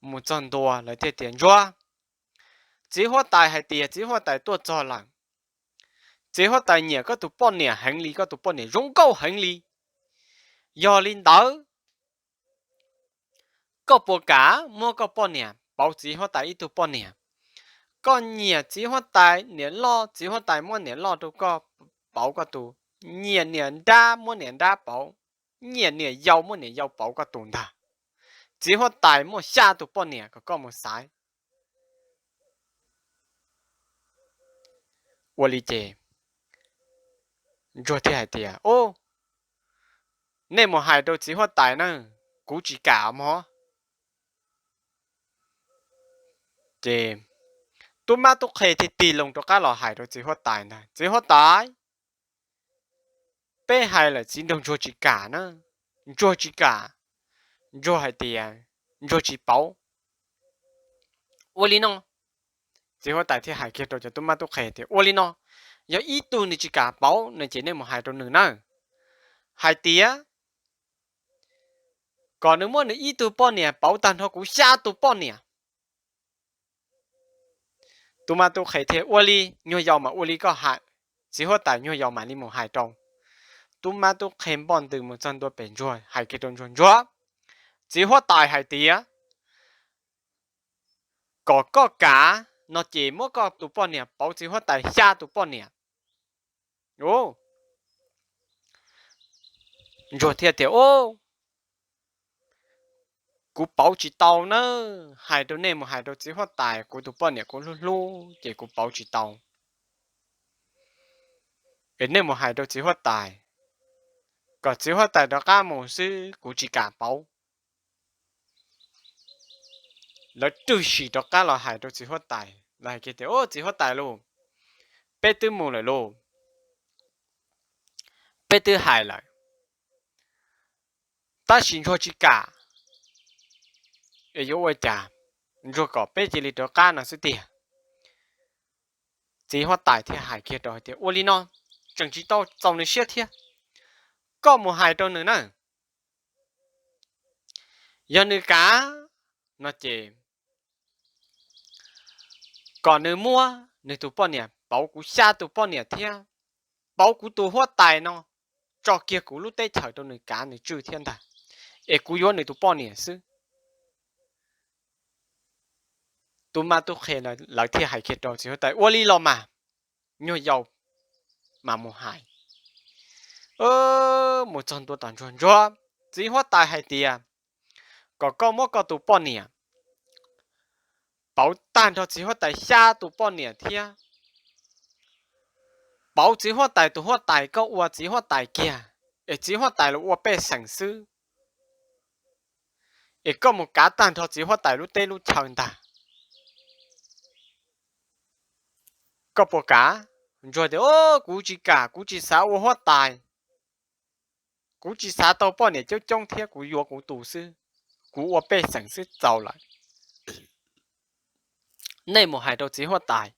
Mus txog ntua lawv thiaj tias, ntsuag, txiv huab tais hais tias txiv huab tais tuaj txog lawm. Txiv huab tais nyiam koj tus poj niam heev li, koj tus poj niam zoo nkauj heev li. Yog li ntawd, koj puas kam muab koj poj niam pauv txiv huab tais ib tug poj niam? Koj nyiam txiv huab tais niam loj, txiv huab tais muab niam loj rau koj pauv koj tus, nyiam niam nrab muab niam nrab pauv, nyiam niam yau muab niam yau pauv koj tus ntag. Txiv huab tais muaj xya tus poj niam kom koj mus xaiv. Ua li ces ntsuag thiaj hais tias, o, nej mus hais rau txiv huab tais na, kuv tsis kam mog. Ces tub mab tub qhe thiaj tig loo rov qab los hais rau txiv huab tais ntag, txiv huab tais, peb hais lawm txiv nraug ntsuag tsis kam na, ntsuag tsis kam, ntsuag hais tias ntsuag tsis pauv. Ua li no, txiv huab tais thiaj hais kiag rau cov tub mab tub qhe tias, ua li no, yog ib tug nws tsis kam pauv no ces nej mus hais rau nws na, hais tias kom nws muab nws ib tug poj niam pauv tag nrho kuv xya tus poj niam. Tub mab tub qhe thiaj, ua li, nyuag yaus mam ua li koj hais. Txiv huab tais nyuag yaus mam li mus hais rau. Tub mab tub qhe npoj ntws mus txog ntua pem ntsuag, hais kiag rau ntsuag, ntsuag, txiv huab tais hais tias kom koj kam no ces muab koj tus poj niam pauv txiv huab tais xya tus poj niam. Ntsuag thiaj tias, o, kuv pauv tsis tau na, hais rau nej mus hais rau txiv huab tais, kuv tus poj niam kuv hlub hlub ces kuv pauv tsis tau. Es nej mus hais rau txiv huab tais, kom txiv huab tais rov qab mus xwb, kuv tsis kam pauv. Lawv rwg sim rov qab los hais rau txiv huab tais, lawv hais kiag tias, o, txiv huab tais lauj, peb twb mus lawm lauj, peb twb hais lawm, tab sis ntsuag tsis kam. Es yuav ua cas? Ntsuag kom peb cia li rov qab no xwb tiag. Txiv huab tais thiaj hais kiag rau hais tias, ua li no, tseem tsis tau txaus nws siab thiab, koj mus hais rau nws na. Yog nws kam no ces kom nws muab nws tus poj niam pauv kuv xya tus poj niam thiab pauv kuv tus huab tais no tso kiag kuv lub teb chaws rau nws kav nws tswj thiab ntag, es kuv yuav nws tus poj niam xwb. Tub mab tub qhe lawv thiaj hais kiag rau txiv huab tais, ua li los mas, nyuag yaus mas mus hais. Mus txog ntua tom ntsuag, ntsuag, txiv huab tais hais tias kom koj muab koj tus poj niam pauv tag nrho txiv huab tais xya tus poj niam thiab pauv txiv huab tais tus huab tais, koj ua txiv huab tais kiag, es txiv huab tais los ua pej xeem xwb, es koj mus kav tag nrho txiv huab tais lub teb lub chaw ntag. Koj puas kam? Ntsuag tias, kuv tsis kam, kuv tsis xav ua huab tais, kuv tsis xav tau poj niam coob coob thiab, kuv yuav kuv tus xwb, kuv ua pej xeem xwb txaus lawm. Nej mus hais rau txiv huab tais.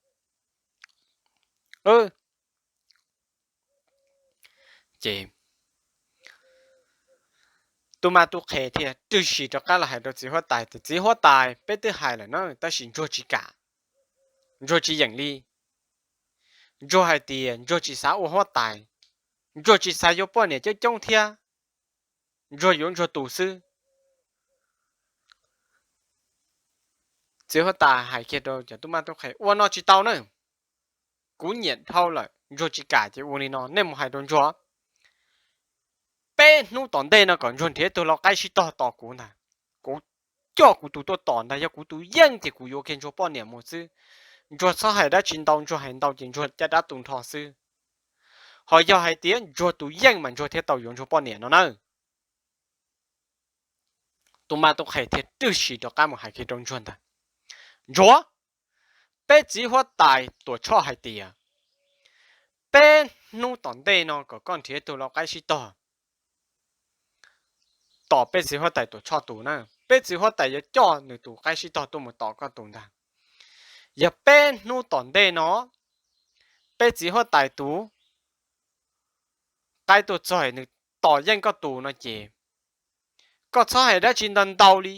Ces tub mab tub qhe thiaj rwg sim rov qab los hais rau txiv huab tais tias, txiv huab tais, peb twb hais lawm na, tab sis ntsuag tsis kam. Ntsuag tsis yeem li. Ntsuag hais tias ntsuag tsis xav ua huab tais, ntsuag tsis xav yuav poj niam coob coob thiab, ntsuag yuav ntsuag tus xwb. Txiv huab tais hais kiag rau cov tub mab tub qhe, ua no tsis tau na, kuv nyiam dhau lawm, Ntsuag tsis kam ces ua li no, nej mus hais rau Ntsuag, peb hnub tom ntej no kom Ntsuag nrhiav tug lau qaib sib tog tos kuv ntag. Kuv coj kuv tus tuaj tom ntag, yog kuv tus yeej ces kuv yuav kiag Ntsuag poj niam mus xwb. Ntsuag txhob hais dab tsi ntau, Ntsuag hais ntau ces Ntsuag caj dab tu nrho xwb. Ho yog hais tias Ntsuag tus yeej mas Ntsuag thiaj tau yuav Ntsuag poj niam no na. Tub mab tub qhe thiaj rwj siv rov qab mus hais kiag rau Ntsuag ntag, Ntsuag, peb txiv huab tais Tuam Tshoj hais tias peb hnub tom ntej no kom koj nrhiav tug lau qaib sib tog tom peb txiv huab tais Tuam Tshoj tus na. Peb txiv huab tais yuav coj nws tus qaib sib tog tuaj mus tom koj tus ntag. Yog peb hnub tom ntej no peb txiv huab tais tus qaib tuaj txog nws tom yeej koj tus no ces koj txhob hais dab tsi ntau ntau li,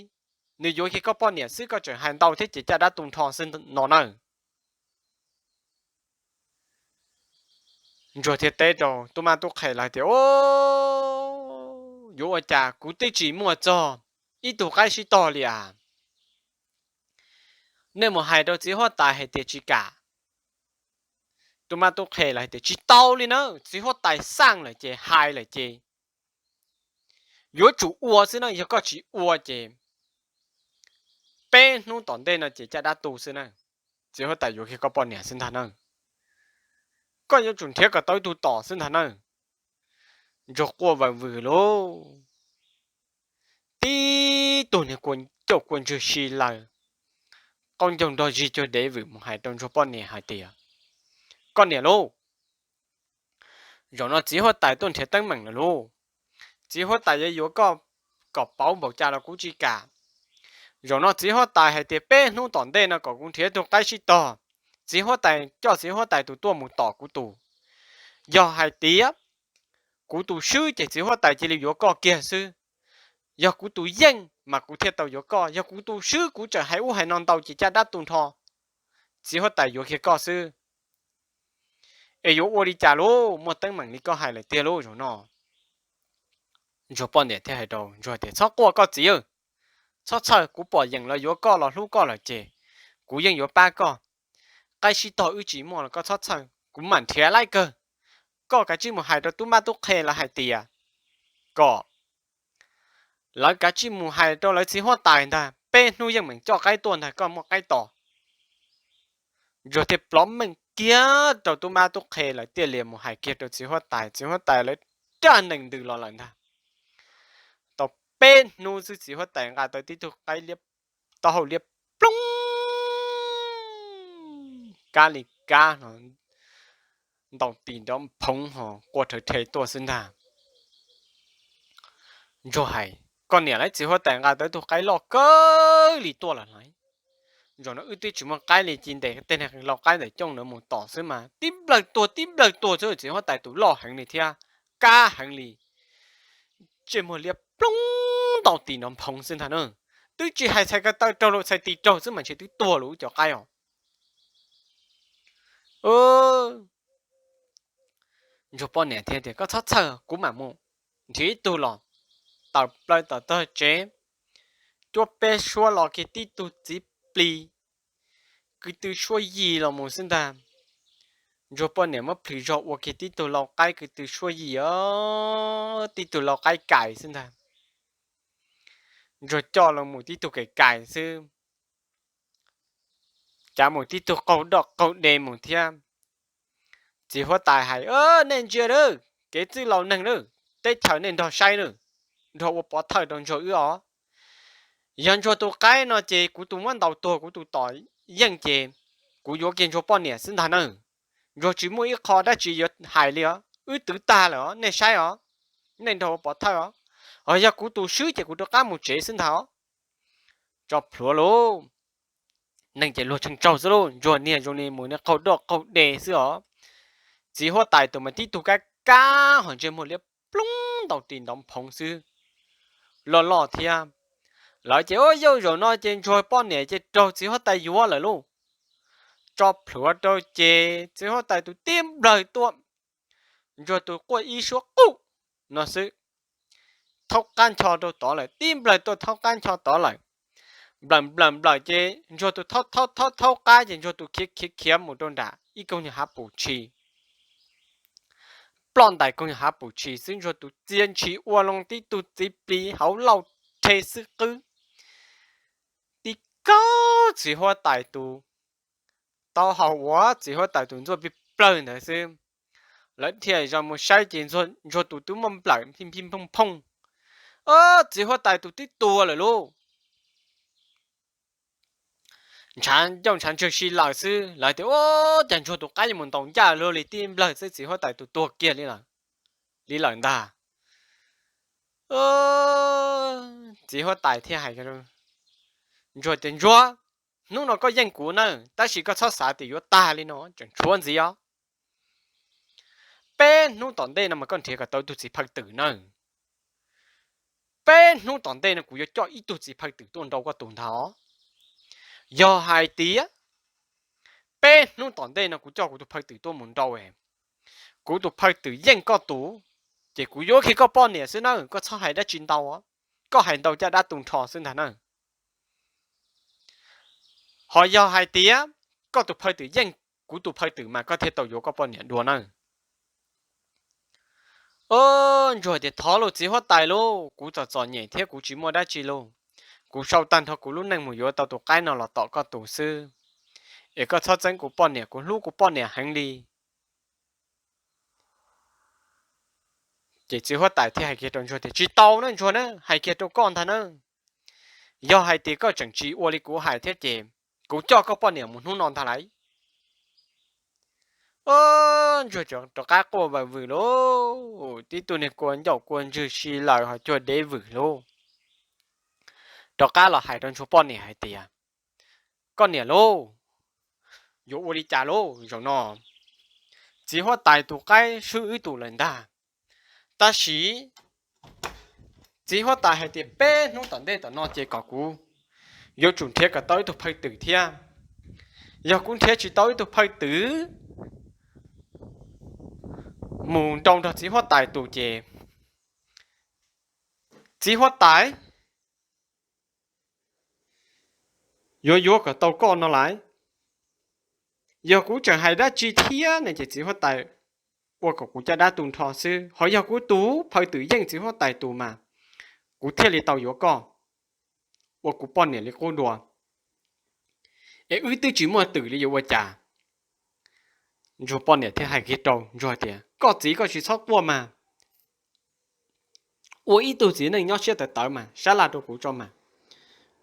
nws yuav kiag koj poj niam xwb, koj tseem hais ntau thiab ces caj dab tu nrho xwb no na. Ntsuag thiaj teb rau tub mab tub qhe lawv tias, Yuav ua cas, kuv twb tsis muaj txog ib tug qaib sib tog li as. Nej mus hais rau txiv huab tais hais tias tsis kam. Tub mab tub qhe lawv hais tias tsis tau li na, txiv huab tais xaj lawm ces hais lawm ces yuav tsum ua xwb na, yog koj tsis ua ces peb hnub tom ntej no ces caj dab tu xwb na. Txiv huab tais yuav kiag koj poj niam xwb ntag na. Koj yuav tsum nrhiav kom tau ib tug tom xwb ntag na. Ntsuag quaj vawm vwm lauj. Tib tug niag cauj kua ntswg si lawm, qaub ncaug nrog zig cuag dev vwm mus hais rau Ntsuag poj niam hais tias, Koj niam lauj, zaum no txiv huab tais tuaj nrhiav teeb meem lawm lauj. Txiv huab tais yuav yuav koj kom pauv npaum cas los kuv tsis kam. Zaum no txiv huab tais hais tias peb hnub tom ntej no kom kuv nrhiav tug qaib sib tog. Txiv huab tais coj txiv huab tais tus tuaj mus tom kuv tus. Yog hais tias kuv tus swb ces txiv huab tais cia li yuav koj kiag xwb. Yog kuv tus yeej mas kuv thiaj tau yuav koj, yog kuv tus swb kuv tseem hais ub hais no ntau ces caj dab tu nrho, txiv huab tais yuav kiag koj xwb. Es yuav ua li cas lauj, muaj teeb meem li koj hais lawm tiag lauj zaum no. Ntsuag poj niam thiaj hais rau Ntsuag tias, Txhob quaj koj txiv, txhob txhawj, kuv pom yeem los yuav koj los hlub koj lawm ces kuv yeej yuav pab koj. Qaib sib tog wb tsis muaj los koj txhob txhawj, kuv mam nrhiav laib kawg. Koj kav tsij mus hais rau tub mab tub qhe lawv hais tias kom lawv kav tsij mus hais rau lawv txiv huab tais ntag, peb hnub yeej meem coj qaib tuaj ntag, koj muaj qaib tos. Ntsuag thiaj plov meej kiag rau tub mab tub qhe lawv thiaj li mus hais kiag rau txiv huab tais, txiv huab tais lawv raj nees ntws los lawm ntag. Tau peb hnub xwb txiv huab tais nqa tau tib tug qaib liab, taub hau liab ploog, kab li kab no, ntaus tis nrov phoov ho quaj rhawv rhe tuaj xwb ntag. Ntsuag hais, Koj niam, lawv txiv huab tais nqa tau ib tug qaib loj kawg li tuaj lawm lauj. Zaum no wb twb tsis muaj qaib li, cia ntes tej lau qaib ntawm cooj ntawd mus tom xwb mas tib nplawg tuag tib nplawg tuag xwb, txiv huab tais tus loj heev li thiab kab heev li. Ntsej muag liab ploog ntaus tis nrov phoov xwb ntag na. Twb tsis hais txhais ko taw raug los txhais tis raug xwb mas ntshe twb tuag lawm wb cov qaib os. Ntsuag poj niam thiaj tias, Koj txhob txhawj, kuv mam mus nrhiav ib tug los. Tawm plaws tom tog tsev, cuab peb suab los kiag tib tug txiv plis, kwv tw suab yig los mus xwb ntag. Ntsuag poj niam muab plhws zog ua kiag tib tug lau qaib kwv tw suab yig os, tib tug lau qaib kais xwb ntag. Ntsuag coj los mus tib tug kais kais xwb, cav mus tib tug qaug doj qaug de mus thiab. Txiv huab tais hais, Nej ntsia lawm, kev txwj laus neeg lawm, teb chaws nej nrog saib lawm, nrog ua pov thawj rau Ntsuag wb os. Yog Ntsuag tus qaib no ces kuv tus muab ntaus tuag, kuv tus tom yeej ces kuv yuav kiag Ntsuag poj niam xwb ntag na. Ntsuag tsis muaj ib qho dab tsi yuav hais li os, wb twv tag lawm os, nej saib os, nej nrog ua pov thawj os. Os, yog kuv tus swb ces kuv rov qab mus tsev xwb ntag os. Tso plhuav lauj, neeg ces luag tshee tsaug xwb lauj, Ntsuag niag zoo li mus niag qaug doj qaug de xwb os. Txiv huab tais tus mas tib tug kab kab ho ntsej muag liab ploog ntaus ris ntov phoov xwb, loj loj thiab. Lawv ces, Ua yauj, zaum no ces Ntsuag poj niam ces raug txiv huab tais yuav lawm lauj. Tso plhuav rau ces txiv huab tais tus tib nplawg tuaj, Ntsuag tus quaj ib suab quj no xwb, thaub qab ncho rau tod lawm, tib nplawg tuaj thaub qab ncho tod lawm. Nplawm nplawm nplawm ces Ntsuag tus thaub thaub thaub thaub qab ces Ntsuag tus khiav khiav khiav mus rau nram ib koog nyuag hav pum tshis. ploj ntais koog hav pum tshis xwb, Ntsuag tus txia ntshis ua loo tib tug txiv plis hauv lauj rhe xwb qwb. Tib kaug txiv huab tais tus, tau hau ua txiv huab tais tus ntxuaj pib plawg ntawd xwb, lawv thiaj zoo mus saib ces Ntsuag tus twb muaj nplawm phi phi phooj phooj. Txiv huab tais tus twb tuag lawm lauj. Ntshav ncauj ntshav ntswg si lawm xwb, lawv tias, Ua cas Ntsuag tus qaib yuav mus ntaus ncaj luag li, tib nplawg xwb txiv huab tais tus tuag kiag li lawm ntag. Txiv huab tais thiaj hais, Ntsuag tias, Ntsuag, hnub no koj yeej kuv nawb, tab sis koj txhob xav tias yuav tag li no, tseem tshuav ntxiv os. Peb hnub tom ntej no mas koj nrhiav kom tau ib tug txiv phaw twm nawb. Peb hnub tom ntej no kuv yuav coj ib tug txiv phaw twm tuaj nrau koj tus ntag. Yog hais tias peb hnub tom ntej no kuv coj kuv tus phaw twm tuaj mus nrau, kuv tus phaw twm yeej koj tus, ces kuv yuav kiag koj poj niam xwb nawb, koj txhob hais dab tsi ntau. Koj hais ntau caj dab tu nrho xwb ntag nawb. Ho yog hais tias koj tus phaw twm yeej kuv tus phaw twm mas koj thiaj tau yuav koj poj niam dua nawb. Ntsuag tias, Thov lauj txiv huab tais lauj, kuv txom txom nyem thiab kuv tsis muaj dab tsi lauj. Kuv sau tag nrho kuv lub neej mus yuav tau tus qaib no los tom koj tus xwb, es koj txhob txeeb kuv poj niam, kuv hlub kuv poj niam heev li. Ces txiv huab tais thiaj hais kiag rau Ntsuag tias, Tsis tau na Ntsuag na, hais kiag rau koj ntag na, yog hais tias koj tseem tsis ua li kuv hais thiab ces kuv coj koj poj niam mus hnub no ntag lauj. Ntsuag rov qab quaj vawm vwm lauj, tib tug niag kua ncauj kua ntswg si lawm ho cuag dev vwm lauj. Rov qab los hais rau Ntsuag poj niam hais tias, Koj niam lauj, yuav ua li cas lauj, zaum no txiv huab tais tus qaib swb wb tus lawm ntag. Tab sis txiv huab tais hais tias peb hnub tom ntej tom no ces kom kuv yuav tsum nrhiav kom tau ib tug phaw twm thiab. Yog kuv nrhiav tsis tau ib tug phaw twm mus nrau nrog txiv huab tais tus ces txiv huab tais yuav yuav kom tau koj no lawm. Yog kuv tseem hais dab tsi thiab ne ces txiv huab tais ua kom kuv caj dab tu nrho xwb. Ho yog kuv tus phaw twm yeej txiv huab tais tus mas kuv thiaj li tau yuav koj ua kuv poj niam li qub dua. Es wb twb tsis muaj twm li yuav ua cas? Ntsuag poj niam thiaj hais kiag rau Ntsuag tias, Koj txiv, koj tsis txhob quaj mas. Ua ib tug txiv neej nyob siab tawv tawv mas sab laj rau kuv tso mas.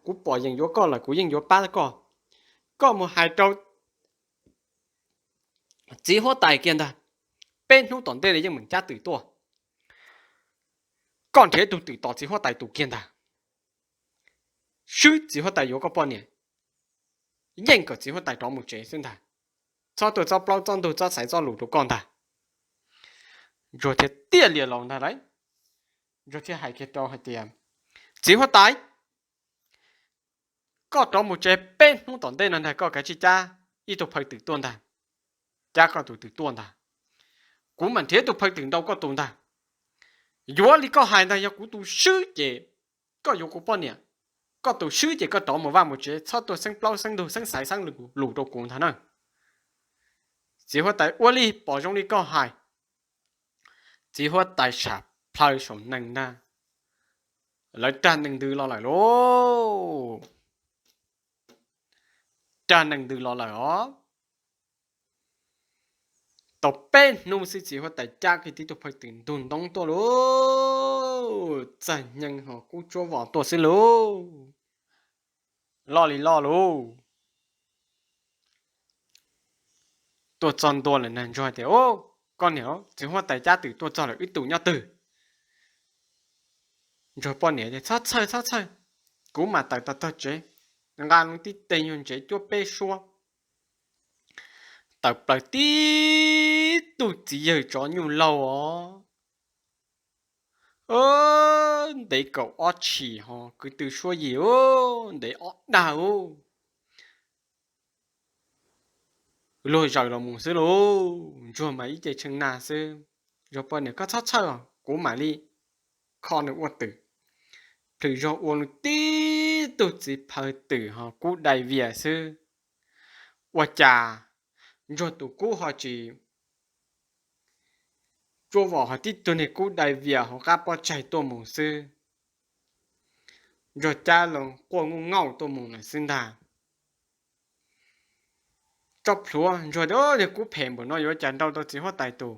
Kuv pom yeem yuav koj lawm kuv yeej yuav pab koj. Koj mus hais rau txiv huab tais kiag ntag, peb hnub tom ntej li yeej meem cab twm tuaj. Koj nrhiav ib tug twm tos txiv huab tais tus kiag ntag, swb txiv huab tais yuav koj poj niam, yeej kom txiv huab tais rov mus tsev xwb ntag. Txhob tuaj txob plaub txob ntug txob xaiv txob lus rau koj ntag. Ntsuag thiaj tiaj lias laus ntag lauj. Ntsuag thiaj hais kiag rau hais tias, Txiv huab tais, koj rov mus tsev peb hnub tom ntej no ntag, koj kav tsij cab ib tug phaw twm tuaj ntag, cab koj tus twm tuaj ntag, kuv mam nrhiav tus phaw twm nrau koj tus ntag. Yuav li koj hais ntag, yog kuv tus swb ces koj yuav kuv poj niam, koj tus swb ces koj rov mus vaj mus tsev, txhob tuaj xeeb plaub xeeb ntug xeeb xaiv xeeb lus rau kuv ntag na. Txiv huab tais, ua li pom zoo li koj hais. Txiv huab tais sam plhaw saum nees ntag, lawv rag nees ntws los lawm lauj. Rag nees ntws los lawm os. Tau peb hnub xwb txiv huab tais cab kiag tib tug phaw twm ntug ntoob tuaj lauj, txaig hneev ho kub tsuab vos tuaj xwb lauj. Loj li loj lauj. Tuaj txog ntua lawm na, Ntsuag tias, Koj niam, txiv huab tais cab twm tuaj txog lawm, wb tus nyob twg? Ntsuag poj niam tias, Txhob txhawj txhob txhawj, kuv mam tawm tag tog tsev, nqa loo tib teg nyuag ntsev cuab peb suab, tawm plaws tib tug txiv yawg tsov nyuj laug os. Ntev kaum ob tshim ho kwv tw suab yim, ntev ob dag. Luag zaws los mus xwb lauj, Ntsuag mas ib ce tshee nag xwb. Ntsuag poj niam, Koj txhob txhawj, kuv mam li kho nws ua twm. Plhws zog ua tib tug txiv phaw twm ho kub dai vias xwb. Ua cas Ntsuag tus kub ho tsis Tsuaj Vom hos tib tug niag kub dai vias hauv qab pob tsaig tuaj mus xwb. Ntsuag Cab Loo quaj nuj nauj tuaj mus lawm xwb ntag. Tso plhuav, Ntsuag tias, Niag kub phem npaum no yuav cas nrau tau txiv huab tais tus?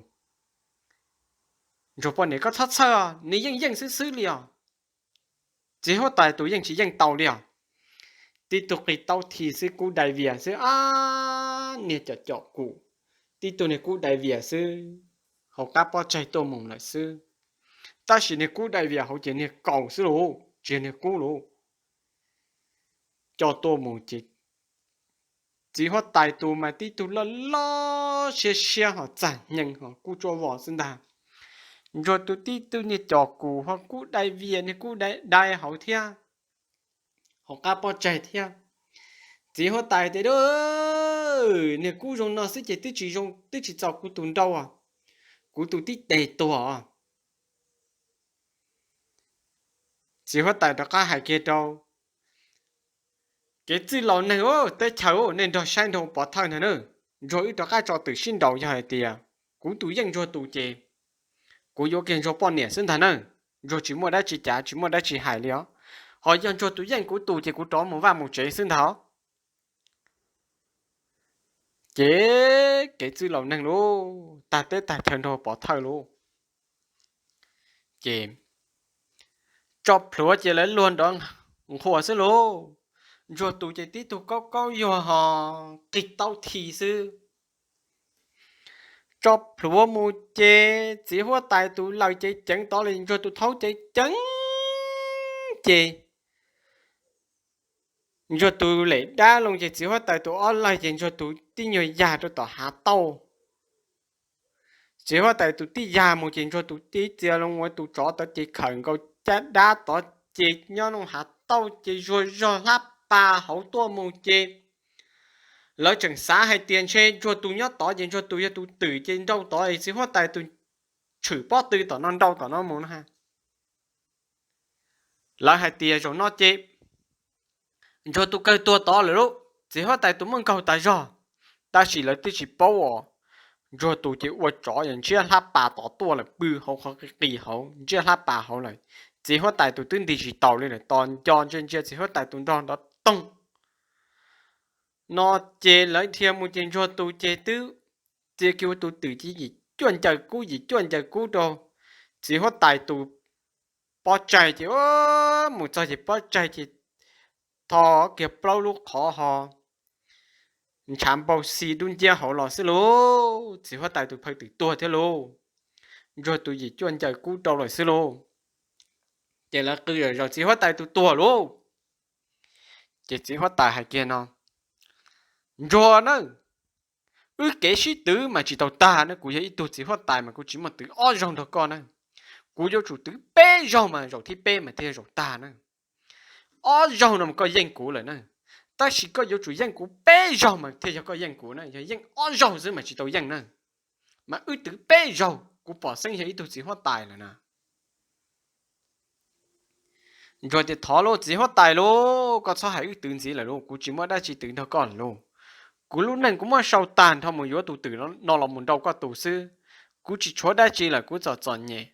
Ntsuag poj niam, Koj txhob txhawj, nws yeej yeej xwb xwb li os. Txiv huab tais tus yeej tsis yeej tau li os. Tib tug qig taub thi xwb, kub dai vias xwb, ab, niag com com kum, tib tug niag kub dai vias xwb, hauv qab pob tsaig tuaj mus lawm xwb. Tab sis niag kub dai vias hauv ces niag kaus xwb lauj, tsis yog niag kub lauj. Coj tuaj mus ces txiv huab tais tus mas tib tug loj loj siab siab hos txag hneev hos kub Tsuaj Vom xwb ntag. Ntsuag tus tib tug niag com kum hos kub dai vias, niag kub dai hauv thiab, hauv qab pob tsaig thiab. Txiv huab tais tias, Niag kub zoo no xwb ces twb tsis zoo, twb tsis txaus kuv tus nrau, kuv tus tib tes tuag. Txiv huab tais rov qab hais kiag rau, Kev txwj laus neeg teb chaws, nej nrog saib nrog pov thawj ntag na. Ntsuag wb rov qab tso twm sib nraus, yog hais tias kuv tus yeej Ntsuag tus ces kuv yuav kiag Ntsuag poj niam xwb ntag na. Ntsuag tsis muaj dab tsi cav, tsis muaj dab tsi hais li os. Ho yog Ntsuag tus yeej kuv tus ces kuv rov mus vaj mus tsev xwb ntag os. Ces kev txwj laus neeg lauj, tag teb tag chaw nrog pov thawj lauj. Ces tso plhuav ces lawv luag nrov nqhuas xwb lauj. Ntsuag tus ces tib tug kaub kaub yuag hos qig taub thi xwb. Tso plhuav mus ces txiv huab tais tus laws ceev ceev tod li, Ntsuag tus thaub ceev ceev ces Ntsuag tus lem dab loo ces txiv huab tais tus ob laig ces Ntsuag tus tib nyuag yag rau tom hav tauj. Txiv huab tais tus tib yag mus ces Ntsuag tus tib txia loo ua tus tsov tod ces khawm nkaus caj dab tod ces nyob noo hav tauj ces zuag zog hlab pas hauv tuaj mus ces lawv tseem xav hais tias ntshe Ntsuag tus nyob tod ces Ntsuag tus yog tus twm ces nrau tod es txiv huab tais tus tshwm pob tw tom no nrau tom no mus no. Lawv hais tias zaum no ces Ntsuag tus kawg tuag tod lawm lauj, txiv huab tais tus muaj nkaug tas zog. Tab sis lawv twb tsis paub os. Ntsuag tus ces ua tsov yog ntsiab hlab pas tod tuaj lawm, pw hauv qhov qis qis hauv ntsiab hlab pas hauv lawm. Txiv huab tais tus twb nti tsis taus li lawm, tos nco ntsia ntsia txiv huab tais tus nrog nrov toog no ces lawv dhia mus ces Ntsuag tus ces twb txia kiag ua tus twm ces yim cuaj ncaws kub yim cuaj ncaws kub rau txiv huab tais tus pob tsaig ces mus txog ces pob tsaig ces tho kiag plaub lub qhov ho ntshav npau xi dub nciab hauv los xwb lauj. Txiv huab tais tus phawj twm tuag thiab lauj. Ntsuag tus yim cuaj ncaws kub rau lawm xwb lauj. Ces lawv qw zom zaws txiv huab tais tus tuag lauj. Ces txiv huab tais hais kiag no, Ntsuag na, wb kev sib twv mas tsis tau tag na, kuv yog ib tug txiv huab tais mas kuv tsis muaj twv ob zaug nrog koj na. Kuv yuav tsum twv peb zaug mas zaum thib peb mas thiaj zaum tag na. Ob zaug no mas koj yeej kuv lawm na, tab sis koj yuav tsum yeej kuv peb zaug mas thiaj yog koj yeej kuv na, yog yeej ob zaug xwb mas tsis tau yeej na. Mas wb twv peb zaug, kuv pom xeeb yog ib tug txiv huab tais lawm na. Ntsuag tias, Thov lauj txiv huab tais lauj, koj txhob hais wb twv ntxiv lawm lauj, kuv tsis muaj dab tsi twv nrog koj lawm lauj. Kuv lub neej kuv muab sau tag nrho mus yuav tus twm no los mus nrau koj tus xwb, kuv tsis tshuav dab tsi lawm, kuv txom txom nyem.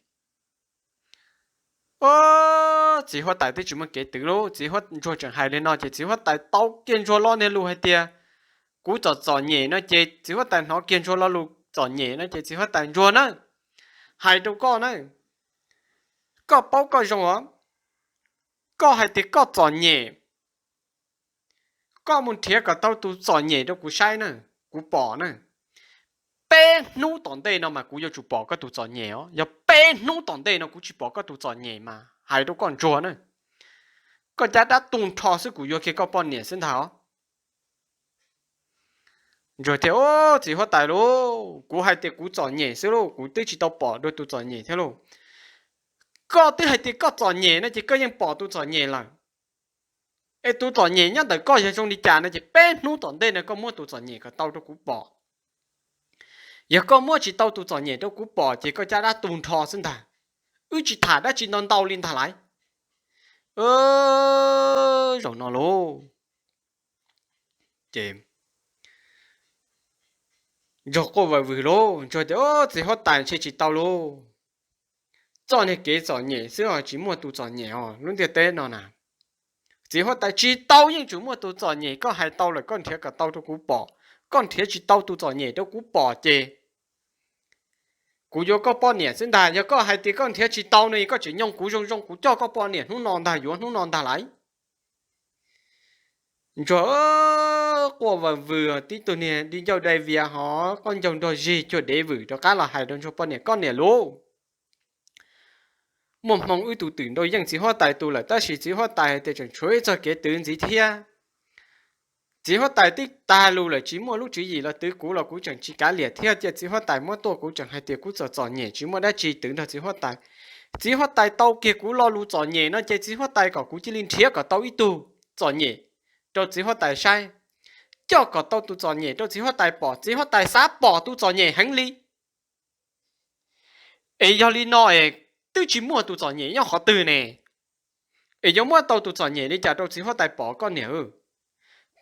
Txiv huab tais twb tsis muaj kev twv lauj, txiv huab, Ntsuag tseem hais li no ces txiv huab tais tau kiag Ntsuag lo niag lus hais tias, Kuv txom txom nyem no ces txiv huab tais hnov kiag Ntsuag lo lus txom nyem no ces txiv huab tais, Ntsuag na, hais rau koj na, koj paub koj zoo os, koj hais tias koj txom nyem, koj mus nrhiav kom tau tus txom nyem rau kuv saib na, kuv pom na. Peb hnub tom ntej no mas kuv yuav tsum pom koj tus txom nyem os, yog peb hnub tom ntej no kuv tsis pom koj tus txom nyem mas hais rau koj Ntsuag na, koj caj dab tu nrho xwb kuv yuav kiag koj poj niam xwb ntag os. Ntsuag tias, Txiv huab tais lauj, kuv hais tias kuv txom nyem xwb lauj, kuv twb tsis tau pom dua tus txom nyem thiab lauj. Koj twb hais tias koj txom nyem no ces koj yeej pom tus txom nyem lawm. Es tus txom nyem nyob ntawm koj yog zoo li cas no ces peb hnub tom ntej no koj muab tus txom nyem kom tau rau kuv pom. Yog koj muab tsis tau tus txom nyem rau kuv pom ces koj caj dab tu nrho xwb ntag. Wb tsis tham dab tsi ntau ntau li ntag lauj. Zaum no lauj, ces Ntsuag quaj vwm vwm lauj, Ntsuag tias, Txiv huab tais, ntshe tsis tau lauj. Txoj niag kev txom nyem xwb os, tsis muaj tus txom nyem os lub ntiaj teb no na. Txiv huab tais, tsis tau, yeej tseem muaj tus txom nyem. Koj hais tau lawm, koj nrhiav kom tau rau kuv pom. Koj nrhiav tsis tau tus txom nyem rau kuv pom ces kuv yuav koj poj niam xwb ntag. Yog koj hais tias koj nrhiav tsis tau no, koj tseem nyoog kuv zoo zoo, kuv coj koj poj niam hnub no ntag, yuav hnub no ntag lauj. Ntsuag quaj vwm vwm, tib tug niag di ncauj dai vias hos qaub ncaug nrog zig cuag dev vwm rov qab los hais rau Ntsuag poj niam, Koj niam lauj, muaj hmoo wb tus twm nrau yeej txiv huab tais tus lawm, tab sis txiv huab tais hais tias tseem tshuav ib txoj kev twv ntxiv thiab. Txiv huab tais twb tag lus lawm, tsis muaj lub tswv yim los twv kuv los kuv tseem tsis kav liam thiab. Cia txiv huab tais muab tuaj, kuv tseem hais tias kuv txom txom nyem tsis muaj dab tsi twv nrog txiv huab tais. Txiv huab tais tau kiag kuv lo lus txom nyem no ces txiv huab tais kom kuv cia li nrhiav kom tau ib tug txom nyem rau txiv huab tais saib, coj kom tau tus txom nyem rau txiv huab tais pom. Txiv huab tais xav pom tus txom nyem heev li. Es yog li no es twb tsis muaj tus txom nyem nyob qhov twg ne? Es yuav muab tau tus txom nyem li cas rau txiv huab tais pom, koj niam?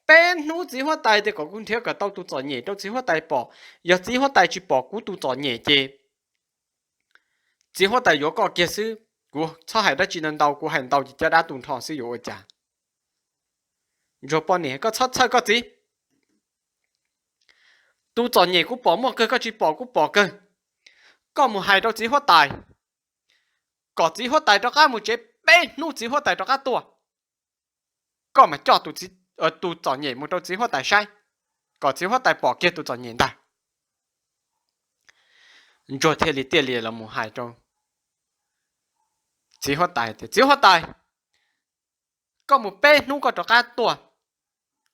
Peb hnub txiv huab tais tias kom kuv nrhiav kom tau tus txom nyem rau txiv huab tais pom. Yog txiv huab tais tsis pom kuv tus txom nyem ces txiv huab tais yuav koj kiag xwb. Kuv txhob hais dab tsi ntau ntau, kuv hais ntau ces caj dab tu nrho xwb, yuav ua cas? Ntsuag poj niam, Koj txhob txhawj koj txiv. Tus txom nyem kuv pom muaj kawg, koj tsis pom kuv pom kawg. Koj mus hais rau txiv huab tais kom txiv huab tais rov qab mus tsev, peb hnub txiv huab tais rov qab tuaj, koj mam coj tus txom nyem mus rau txiv huab tais saib, kom txiv huab tais pom kiag tus txom nyem ntag. Ntsuag thiaj li tiaj li los mus hais rau txiv huab tais tias, Txiv huab tais, koj mus peb hnub koj rov qab tuaj,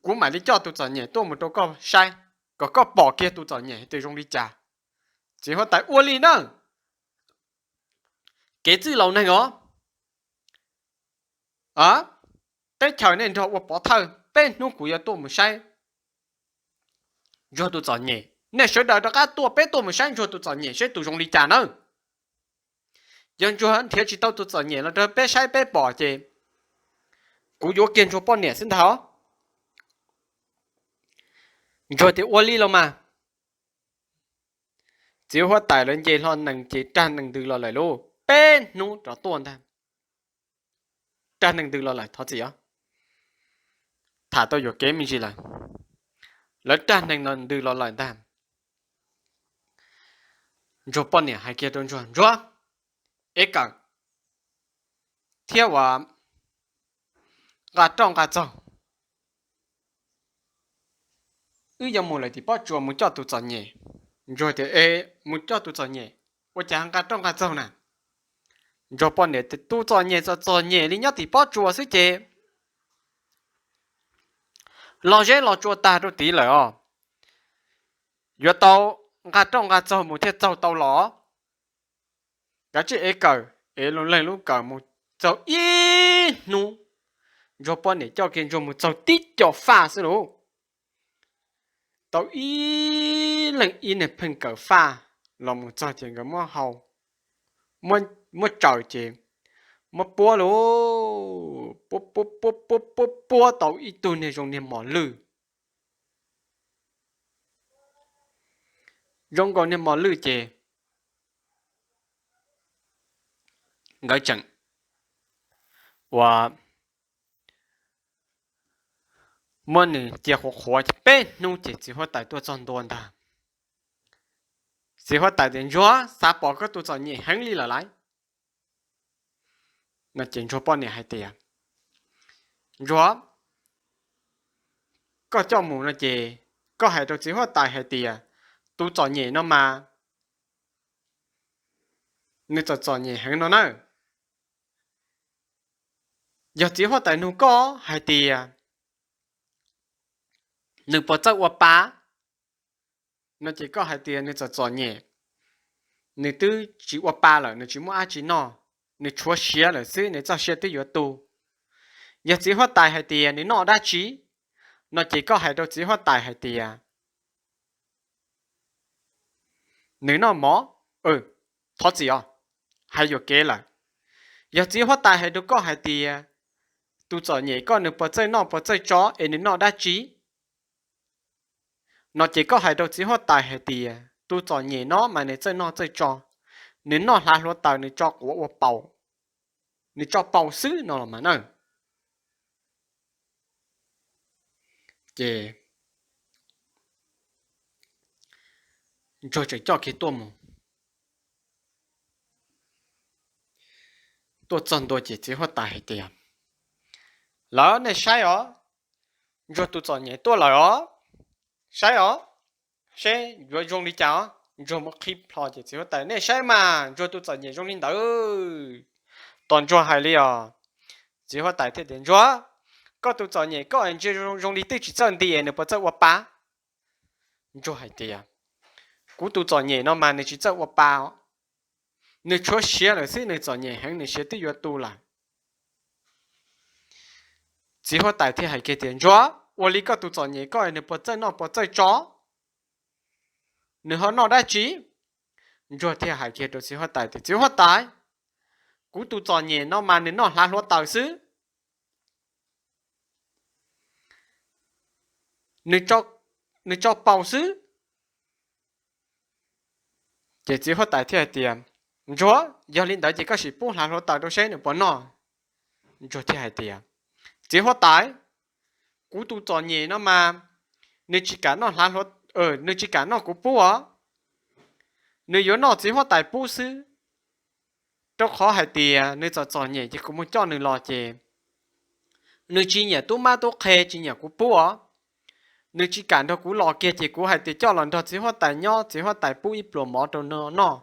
kuv mam li coj tus txom nyem tuaj mus rau koj saib, kom koj pom kiag tus txom nyem tias zoo li cas. Txiv huab tais, Ua li na, kev txwj laus neeg os, teb chaws nej nrog ua pov thawj, peb hnub kuv yuav tuaj mus saib Ntsuag tus txom nyem. Nej sawv daws rov qab tuaj, peb tuaj mus saib Ntsuag tus txom nyem seb tus zoo li cas nawb. Yog Ntsuag nrhiav tsis tau tus txom nyem los rau peb saib peb pom ces kuv yuav kiag Ntsuag poj niam xwb ntag os. Ntsuag tias, Ua li los mas. Txiv huab tais lawv nce hlo nees ces rag nees ntws los lawm lauj, peb hnub rov tuaj ntag. Rag nees ntws los lawm, thov txim os, tham tau yuam kev me ntsis lawm. Lawv rag nees ntws los lawm ntag. Ntsuag poj niam hais kiag rau Ntsuag, Ntsuag, ev kawm thiab ua nqa roj nqa txaug, wb yuav mus lawm tim pob tsuas mus coj tus txom nyem. Ntsuag tias, Mus coj tus txom nyem ua cas nqa roj nqa txaug na? Ntsuag poj niam tias, Tus txom nyem txom txom nyem li nyob tim pob tsuas xwb ces los zeb los tsua tag rau tid lawm os. Yuav tau nqa roj nqa txaug mus thiaj txaug tau los. Kav tsij ev kawm, ev loo leej lub kawm mus txaug ib hnub. Ntsuag poj niam coj kiag Ntsuag mus txaug tib co faj xwb lauj. Tau ib leeg ib niag pheej kawm faj los mus txog ces nkawd muab hau, muab tsaws ces muab puab lauj, puab puab puab puab puab puab tau ib tug niag zoo niag mos lwj. Zoo nkaus niag mos lwj ces nkawd tseem ua muab nws cia qhuav qhuav ces peb hnub ces txiv huab tais tuaj txog ntua ntag. Txiv huab tais tias, Ntsuag, xav pom koj tus txom nyem heev li lawm lauj. No ces Ntsuag poj niam hais tias, Ntsuag, koj coj mus no ces koj hais rau txiv huab tais hais tias tus txom nyem no mas nws txom txom nyem heev no na. Yog txiv huab tais nug koj hais tias nws puas txawj ua pa no ces koj hais tias nws txom txom nyem, nws twb tsis ua pa lawm, nws tsis muaj dab tsi noj, nws tshuav siav lawm xwb, nws txoj sia twb yuav tu. Yog txiv huab tais hais tias nws noj dab tsi no ces koj hais rau txiv huab tais hais tias nws noj mov. Thov txim os, hais yuam kev lawm. Yog txiv huab tais hais rau koj hais tias tus txom nyem koj nws puas txawj noj puas txawj tso es nws noj dab tsi No ces koj hais rau txiv huab tais hais tias tus txom nyem no mas nws txawj noj txawj tso, nws noj hlav hluav taws, nws tso quav ua paus, nws tso paus xwb no los mas na. Ces Ntsuag tseem coj kiag tuaj mus, tuaj txog ntua ces txiv huab tais hais tias, Lawv, nej saib os, Ntsuag tus txom nyem tuaj lawm os, saib os, seb yuav zoo li cas os. Ntsuag muab qhib plho ces txiv huab tais, Nej saib mas, Ntsuag tus txom nyem zoo li ntawd. Tos Ntsuag hais li os. Txiv huab tais thiaj tias, Ntsuag, koj tus txom nyem koj ntsia zoo li twb tsis txawj nti, nws puas txawj ua pa? Ntsuag hais tias, Kuv tus txom nyem no mas nws tsis txawj ua pa, nws tshuav siav lawm xwb, nws txom nyem heev, nws siav twb yuav tu lawm. Txiv huab tais thiaj hais kiag tias, Ntsuag, ua li koj tus txom nyem koj nws puas txawj noj puas txawj tso? Nws ho noj dab tsi? Ntsuag thiaj hais kiag rau txiv huab tais tias, Txiv huab tais, kuv tus txom nyem no mas nws noj hlav hluav taws xwb. Nws tso paus xwb. Ces txiv huab tais thiaj hais tias, Ntsuag, yog li ntawd ces koj sim pub hlav hluav taws rau seb nws puas noj. Ntsuag thiaj hais tias, Txiv huab tais, kuv tus txom nyem no mas nws tsis kam noj hlav, nws tsis kam noj kuv pub os. Nws yuav noj txiv huab tais pub xwb. Rau qhov hais tias nws txom txom nyem ces kuv mus coj nws los ces nws tsis nyiam tub mab tub qhe, tsis nyiam kuv pub os. Nws tsis kam nrog kuv los kiag ces kuv hais tias coj los nrog txiv huab tais nyob, txiv huab tais pub ib pluas mov rau nws noj,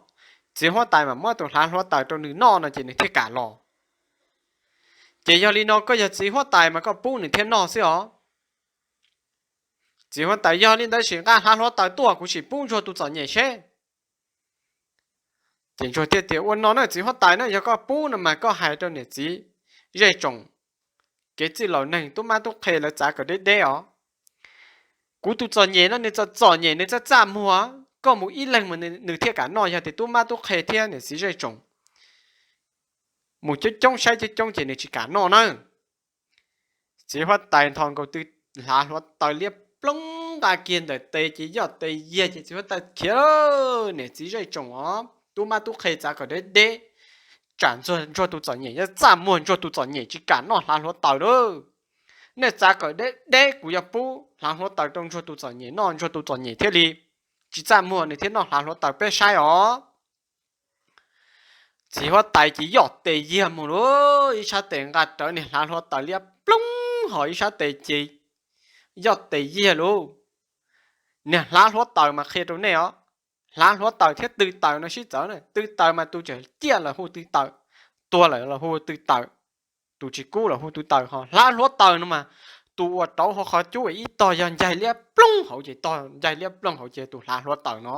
txiv huab tais mam muab tus hlav hluav taws rau nws noj no ces nws thiaj kam los. Ces yog li no koj yog txiv huab tais mas koj pub nws thiaj noj xwb os. Txiv huab tais, yog li ntawd sim nqa hlav hluav taws tuaj kuv sim pub Ntsuag tus txom nyem seb. Ces Ntsuag thiaj tias, ua no na txiv huab tais na, yog koj pub no mas koj hais rau niam txiv zej tsoom kev txwj laus neeg tub mab tub qhe lawv txav kom deb deb os. Kuv tus txom nyem no nws txom txom nyem nws txaj txaj muag, koj mus ib leeg mas nws thiaj kam noj, yog tias tub mab tub qhe thiab niam txiv zej tsoom mus coob coob saib coob coob ces nws tsis kam noj na. Txiv huab tais nthos nkaus tw hlav hluav taws liab ploog nqa kiag ntawm tes ces yoj tes yiag ces txiv huab tais khiav, niam txiv zej tsoom os tub mab tub qhe txav kom deb deb, tsam Ntsuag tus txom nyem yog txaj muag, Ntsuag tus txom nyem tsis kam noj hlav hluav taws lawm. Nej txav kom deb deb kuv yuav pub hlav hluav taws rau Ntsuag tus txom nyem noj, Ntsuag tus txom nyem thiaj li tsis txaj muag nws thiaj noj hlav hluav taws peb saib os. Txiv huab tais ces yoj tes yiag mus lauj, ib sab tes nqa rawv niag hlav hluav taws liab ploog hos ib sab tes ces yoj tes yiag lauj. Niag hlav hluav taws mas qhia rau nej os, hlav hluav taws thiab tw taws no sib txawv na, tw taws mas tus tseem ciaj los hu tw taws, tuag lawm los hu tw taws, tus tsis kub los hu tw taws, ho hlav hluav taws no mas tus uas rauv hauv qhov cub ib tog yog ncaig liab ploog hauv ces tog ncaig liab ploog hauv ces tus hlav hluav taws no.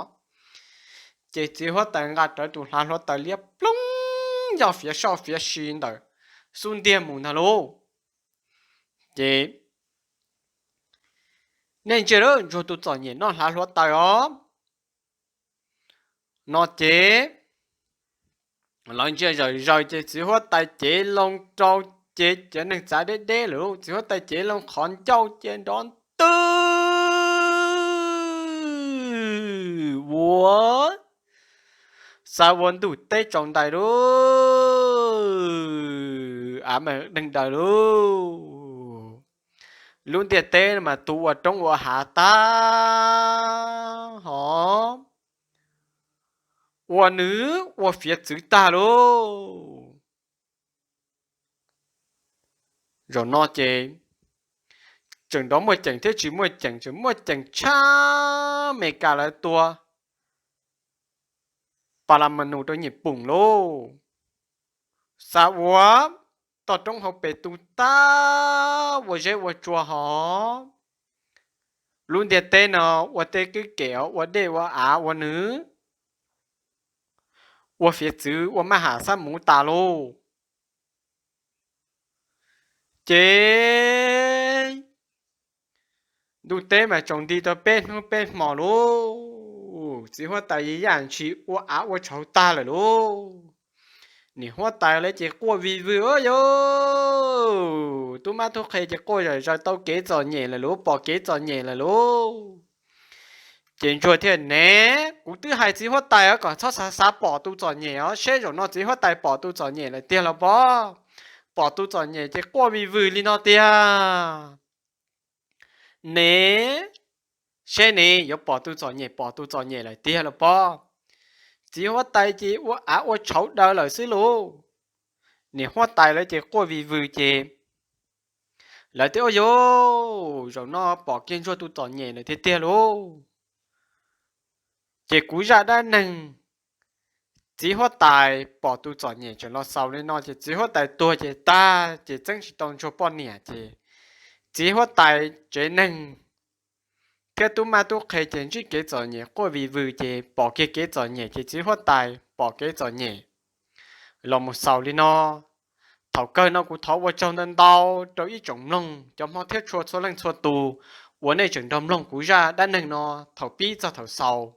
Ces txiv huab tais nqa rawv tus hlav hluav taws liab ploog yoj fiav soj fiav si ntawm xub ntiag mus ntag lauj. Ces nej ntsia lawm, Ntsuag tus txom nyem noj hlav hluav taws os. No ces lawv ntsia zawm zaws ces txiv huab tais cev loo rau ces cov neeg txav deb deb lawm, txiv huab tais cev loo qhov ncauj ces nrov ntwg ua xa ua ntug teb tsaus ntais lauj, av mas deeg daws lauj. Lub ntiaj teb mas tu ua roob ua hav tag hos ua nws ua fiav txwv tag lauj. Zaum no ces tseem nrov muaj ceem thiab tsis muaj ceem, tseem muaj ceem tshaj Meskas lawv tua pa la ma nus rau Nyij Pooj lauj. Xa ua toj roob hauv pes tu tag ua zeb ua tsua hos lub ntiaj teb no ua tej kwj kem ua dej ua av ua nws ua fiav txwv ua maj ham xab muv tas lauj. Ces ntuj teb mas tsaus nti tau peb hnub peb hmo lauj, txiv huab tais yaj ntshis ua av ua tshauv tag lawm lauj. Niam huab tais lawv ces quaj vij vwg yos, tub mab tub qhe ces quaj zom zaws tau kev txom nyem lawm lauj, pom kev txom nyem lawm lauj. Ces ntsuag thiaj, Ne, kuv twb hais txiv huab tais kom txhob xav xav pom tus txom nyem os, seb zaum no txiv huab tais pom tus txom nyem lawm tiag los pob? Pom tus txom nyem ces quaj vij vwg li no tiag. Ne, seb ne, yuav pom tus txom nyem, pom tus txom nyem lawm tiag los pob? Txiv huab tais ces ua av ua tshauv daws lawm xwb lauj. Niam huab tais lawv ces quaj vij vwg ces lawv thiaj, Ua yus, zaum no pom kiag ntsuag tus txom nyem lawm tiag tiag lauj. Ces kuv zaj dab neeg txiv huab tais pom tus txom nyem tseem los xaus li no ces txiv huab tais tuag ces tag ces txeeb tsis tau ntsuag poj niam ces txiv huab tais tsev neeg thiab tub mab tub qhe ces ntsib kev txom nyem quaj vij vwg ces pom kiag kev txom nyem ces txiv huab tais pom kev txom nyem los mus xaus li no. Thaum kawg no kuv thov ua tsaug ntau ntau rau ib tsoom mloog cov hmov thiab tshua txhua leej txhua tus uas nej tseem nrog mloog kuv zaj dab neeg no thaum pib txog thaum xaus.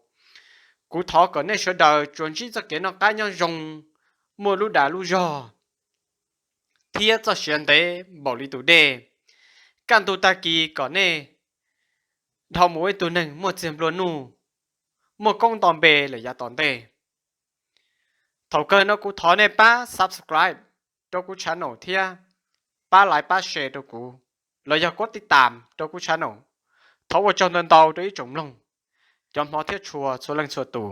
Kuv thov kom nej sawv daws tsuas ntsib txoj kev noj qab nyob zoo, muaj lub dag lub zog thiab txoj sia ntev npaum li tus dej. Kaj ntug tag kis kom nej dhau mus ua ib tug neeg muaj txiag nplua nuj, muaj koob nto npe lawm yav tom ntej. Thaum kawg no kuv thov nej pab subscribe rau kuv channel thiab pab like pab share rau kuv, los yog kov tij tam rau kuv channel. Thov ua tsaug ntau ntau rau ib tsoom mloog cov hmov thiab tshua txhua leej txhua tus.